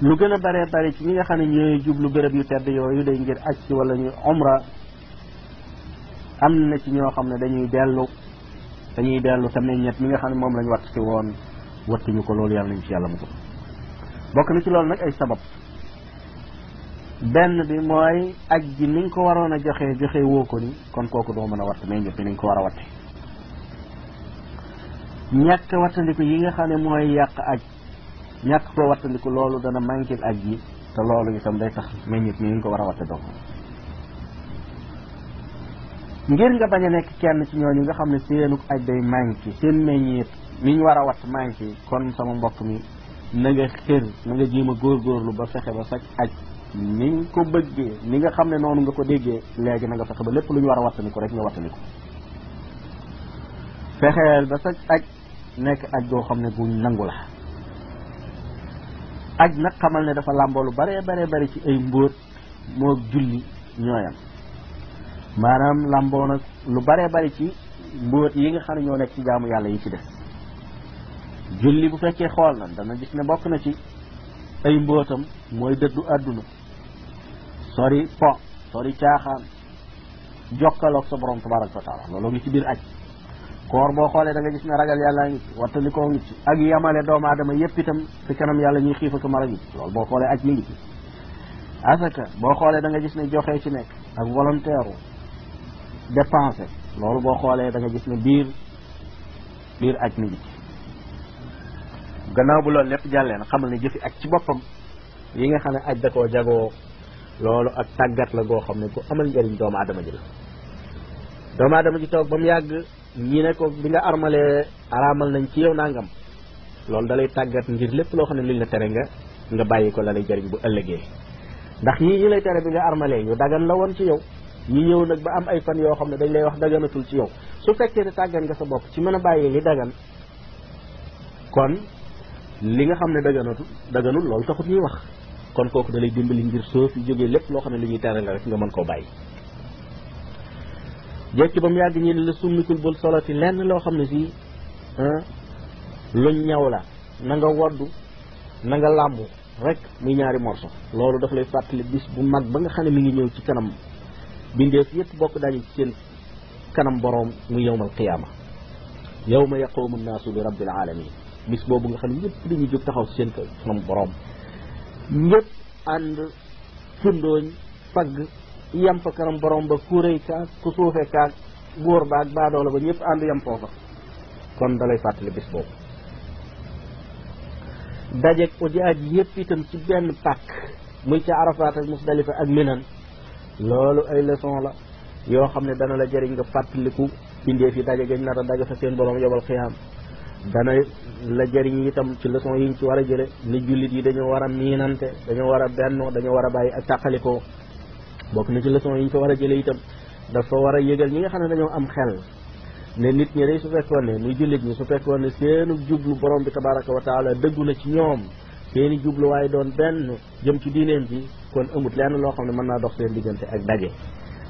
lu gën a baree bari ci ñi nga xam ne ñooy jublu béréb yu tedd yooyu day ngir aj ci wala ñu umra am na ci ñoo xam ne dañuy dellu te meññet mi nga xam ne moom lañ watt ci woon wattuñu ko loolu yàlla nañ ci yàlla mu ko bokk na ci loolu nag ay sabab benn bi mooy aj gi ni nga ko waroon a joxe woo ko ni kon kooku doo mën a watt meññet mi ni nga ko war a watte ñàkk wattandiku yi nga xam ne mooy yàq aj ñàkk koo wattandiku loolu dana manqué aj gi te loolu itam day tax meññit mi ni nga ko war a watte doo ko ngir nga bañ a nekk kenn ci ñooñu nga xam ne seenuk aj day manqué seen meññit mi ñu war a watt manqué kon sama mbokk mi na nga xër na nga jéem a góorgóorlu ba fexe ba sag aj ni nga ko bëggee ni nga xam ne noonu nga ko déggee léegi na nga fexe ba lépp lu ñu war a wattandiku rek nga wattandiku fexeel ba sag aj nekk aj goo xam ne guñ nangu la aj nag xamal ne dafa làmboo lu bare bari ci ay mbóot moo julli ñooyam maanaam làmboo nag lu bare bari ci mbóot yi nga xam ne ñoo nekk ci jaamu yàlla yi ci des julli bu fekkee xool na dana gis ne bokk na ci ay mbóotam mooy dëddu àdduna sori po sori caaxaan jokkaloog sa borom tabaraka wa taala loolu ngi ci biir aj koor boo xoolee da nga gis ne ragal yàlla ngi ci wattalikoo ngi ci ak yamale doomu aadama yépp itam fi kanam yàlla ñuy xiif ak mara ngi ci loolu boo xoolee aj mi ngi ci asaka boo xoolee da nga gis ne joxe ci nekk ak volontaire dépensé loolu boo xoolee da nga gis ne biir aj mi ngi ci gannaaw bu loolu lépp jàllee na xamal ne jëfi aj ci boppam yi nga xam ne aj da koo jagoo loolu ak tàggat la goo xam ne ku amal njëriñ doomu aadama ji la doomu aadama ji toog ba mu yàgg ñi ne ko bi nga armalee araamal nañ ci yow nangam loolu da lay tàggat ngir lépp loo xam ne luñ la tere nga bàyyi ko la lay jëriñ bu ëllëgee ndax yii ñi lay tere bi nga armalee yu dagan la woon ci yow ñi ñëw nag ba am ay fan yoo xam ne dañ lay wax daganatul ci yow su fekkee ne tàggat nga sa bopp ci mën a bàyyi li dagan kon li nga xam ne daganul loolu taxut ñuy wax kon kooku da lay dimbali ngir soo fi jógee lépp loo xam ne lu ñuy tere la rek nga mën koo bàyyi jekki ba mu yàgg ñi la summikul bul soloti lenn loo xam ne si luñ ñaw la na nga woddu na nga làmbu rek muy ñaari morso loolu daf lay fàttali bis bu mag ba nga xam ne mi ngi ñëw ci kanam bindeef yépp bokk dañu ci seen kanam boroom mu yawmal qiyaama yawma yaqumu nnaasu li rabbil alamin bis boobu nga xam ne ñëpp dañuy jóg taxaw seen kanam boroom ñëpp ànd fundooñ fagg yam fa kanam borom ba ku rëy kaag ku suufee kaag góor ba ak baadoola ba ñëpp ànd yam foofa kon dalay fàttali bis boobu dajeeg ujaaj yëpp itam ci benn pàkk muy ca Arafat ak Musdalifa ak Minan loolu ay leçon la yoo xam ne dana la jëriñ nga fàttaliku bindee fi daje gañ nar a daje fa seen borom yobal xiyaam dana la jëriñ itam ci leçon yi ñu ci war a jële ni jullit yi dañoo war a miinante dañoo war a bennoo dañoo war a bàyyi ak tàqalikoo bokk na ci leçon yi ñu fa war a jële itam dafa war a yëgal ñi nga xam ne dañoo am xel ne nit ñi day su fekkoon ne muy jullit ñi su fekkoon ne seenu jublu borom bi tabaraka wa taala dëggu na ci ñoom seeni jubluwaay doon benn jëm ci diineem ji kon amut lenn loo xam ne mën naa dox seen diggante ak daje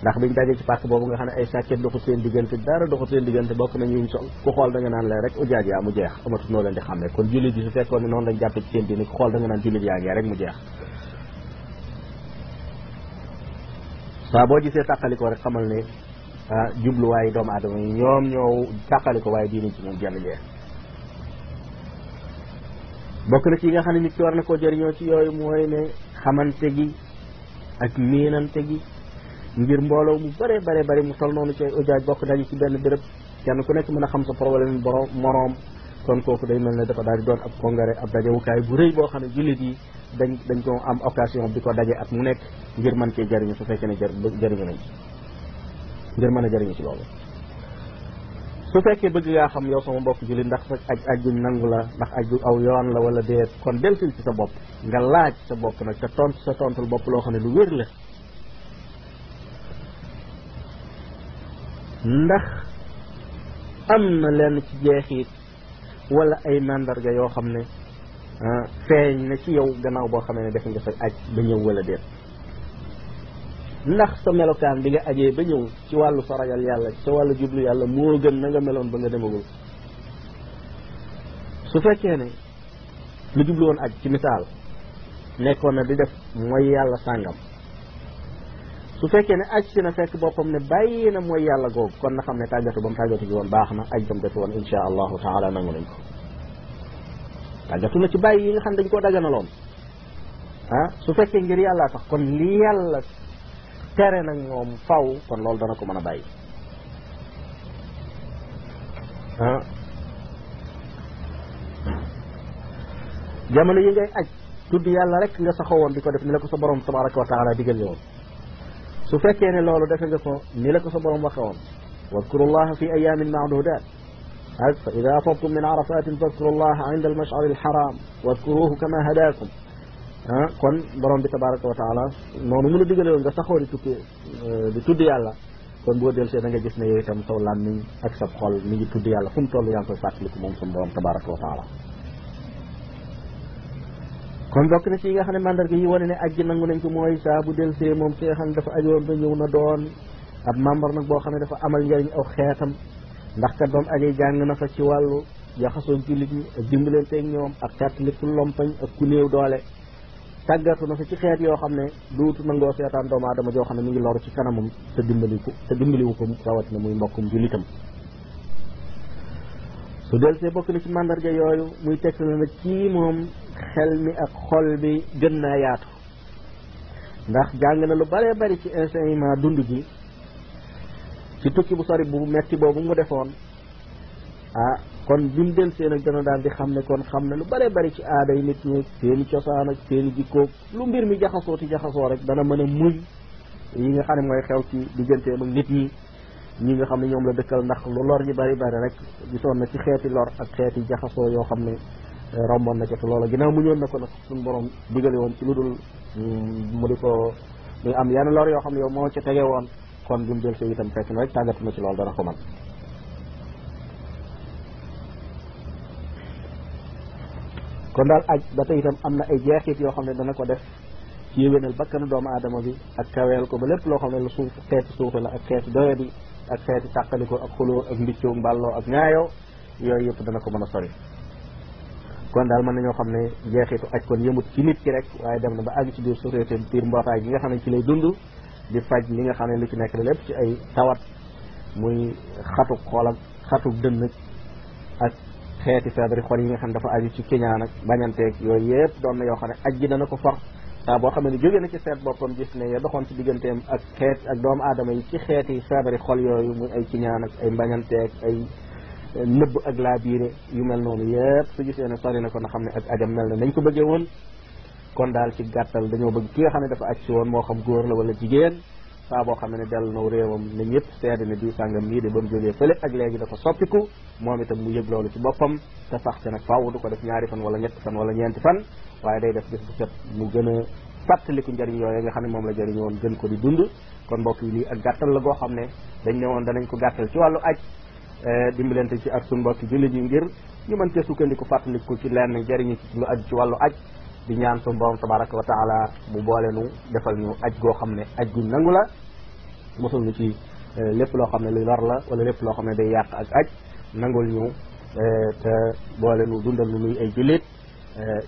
ndax biñ daje ci pàkk boobu nga xam ne ay sàkket doxul seen diggante dara doxul seen diggante bokk na ñuñ sol ku xool da nga naan la rek ujaaj yaa mu jeex amatut noo leen di xam ne kon jullit yi su fekkoon ne noonu lañ jàppe ci seen diine ku xool da nga naan jullit yaa ngi rek mu jeex saa boo gisee tàqalikoo rek xamal ne jubluwaayu doomu aadama yi ñoom ñoo tàqaliko waaye diine ci moom genn jeex bokk na ci yi nga xam ne nit ki war na koo jëriñoo ci yooyu mooy ne xamante gi ak miinante gi ngir mbooloo mu bare mu tol noonu ci ujaaj bokk dañu ci benn béréb kenn ku nekk mën a xam sa problème borom moroom kon kooku day mel ne dafa daal di doon ab congrès ab dajewukaay bu rëy boo xam ne jullit yi dañ ko am occasion di ko daje at mu nekk ngir mën cee jëriñu su fekkee ne jëriñu nañ ci ngir mën a jëriñu ci loolu. su fekkee bëgg ngaa xam yow sama mbokk jullit ndax aj guñ nangu la ndax aj gu aw yoon la wala déet kon delsil ci sa bopp nga laaj sa bopp nag te tontu sa tontul bopp loo xam ne lu wér la ndax am na lenn ci jeexit wala ay mandarga yoo xam ne feeñ na ci yow gannaaw boo xamee ne def nga sa aj ba ñëw wala déet ndax sa melokaan bi nga ajee ba ñëw ci wàllu saragal yàlla ci sa wàllu jublu yàlla moo gën na nga meloon ba nga demagul su fekkee ne lu jublu woon aj ci misaal nekkoon na di def mooy yàlla sàngam su fekkee ne aj si na fekk boppam ne bàyyi na mooy yàlla googu kon na xam ne tàggatu ba mu tàggatu ji woon baax na aj tam defi woon insha allahu taala nangu nañ ko tàggatu na ci bàyyi yi nga xam dañ koo daganaloon su fekkee ngir yàllaa tax kon li yàlla tere nag moom faw kon loolu dana ko mën a bàyyi jamono yi ngay aj tudd yàlla rek nga saxawoon di ko def ni la ko sa borom tabaraka wa taala digal yoon su fekkee ne loolu defe nga ko ni la ko sa borom waxe woon wadkuru llaha fi ayamin maadudat ak fa ida afadtum min arafatin fadkuru llaha inda almash'ar alharam wadkuruhu kama hadakum kon borom bi tabaraka wa taala noonu mu la digale woon nga saxoo di tudd yàlla kon boo del see da nga gis ne yow itam saw làmmiñ ak sa xol mi ngi tudd yàlla fu mu toll yaa ngi koy fàttaliku moom suñu borom tabaraka wa taala kon bokk na ci yi nga xam ne mandarga yi wane ne ajji nangu nañ ko mooy saa bu del see moom ki nga xam ne dafa ajoon ba ñëw na doon ab membre nag boo xam ne dafa amal njëriñ aw xeetam ndax kat doom ajee jàng na fa ci wàllu jaxasoo jullit ñi ak dimbalanteeg ñoom ak xeetliku lompañ ak ku néew doole tàggatu na fa ci xeet yoo xam ne duutu nangoo seetaan doomu aadama joo xam ne mi ngi loru ci kanamam te dimbaliwu ko rawatina muy mbokkum jullitam su del see bokk na ci mandarga yooyu muy tegtal na kii moom xel mi ak xol bi gën naa yaatu ndax jàng na lu bare bari ci enseignement dund gi ci tukki bu sori bu metti boobu mu defoon kon bimu del see nag dana daal di xam ne kon xam ne lu bare bari ci aada yi nit ñi seeni cosaan ak seeni jikkoog lu mbir mi jaxasoo rek dana mën a muñ yi nga xam ne mooy xew ci digganteem ak nit ñi nga xam ne ñoom la dëkkal ndax lu lor ji bari bari rek gisoon na ci xeeti lor ak xeeti jaxasoo yoo xam ne romboon na ci te loola ginnaaw mu ñoon na ko nag suñu borom digale woon ci lu dul mu di ko muy am yenn lor yoo xam ne yow moo ci tege woon kon bimu del see itam fekk na rek tàggatu na ci loolu dana ko man kon daal aj ba tey itam am na ay jeexit yoo xam ne dana ko def ci yéwénal bakkanu doomu aadama bi ak kaweel ko ba lépp loo xam ne lu suuf xeeti suufe la ak xeeti doyadi ak xeeti tàqaliko ak xuloo ak mbiccoo mbàlloo ak ñaayoo yooyu yëpp dana ko mën a sori kon daal mën nañoo xam ne jeexitu aj kon yëmut ci nit ki rek waaye dem na ba àgg ci biir société biir mbootaay gi nga xam ne ci lay dund di faj li nga xam ne lu ci nekk lépp ci ay tawat muy xatuk xool ak xatuk dënn ak xeeti feebari xol yi nga xam ne dafa aju ci kiñaan ak bañanteeg yooyu yëpp doon na yoo xam ne aj gi dana ko far saa boo xam ne jóge na ci seet boppam gis ne ya doxoon ci digganteem ak xeet ak doomu aadama yi ci xeeti feebari xol yooyu muy ay kiñaan ak ay mbañanteeg ay nëbb ak laa biire yu mel noonu yëpp su gisee ne sori na ko na xam ne ak ajam mel na nañ ko bëggee woon kon daal ci gàttal dañoo bëgg ki nga xam ne dafa aj si woon moo xam góor la wala jigéen saa boo xam ne dellu na réewam ne ñëpp seede ne di sàngam nii de ba mu jógee fële ak léegi dafa soppiku moom itam mu yëg loolu ci boppam te sax ci nag faaw du ko def 2 fan wala 3 fan wala 4 fan waaye day def bis bu set mu gën a fàttaliku njëriñ yooyu nga xam ne moom la jëriñ woon gën ko di dund kon mbokk yi lii ak gàttal la goo xam ne dañ ne woon danañ ko gàttal ci wàllu aj dimbalante ci ak suñu mbokki jullit yi ngir ñu mën cee sukkandiku fàttaliku ci lenn jëriñu ci lu aju ci wàllu aj di ñaan suñu borom tabaraka wa taala mu boole nu defal ñu aj goo xam ne aj gu nangu la mosul ñu ci lépp loo xam ne luy lor la wala lépp loo xam ne day yàq ak aj nangul ñu te boole nu dundal nu nuy ay jullit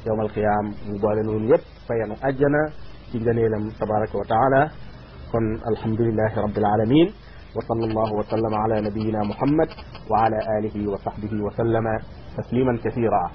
yawmal qiyaam mu boole nu yëpp fayanu ajjana ci ngëneelam tabaraka wa taala kon alhamdulillahi rabbil alamin wa sallallahu wa sallama ala nabiyyina muhammad wa ala alihi wa sahbihi wa sallama tasliman kathira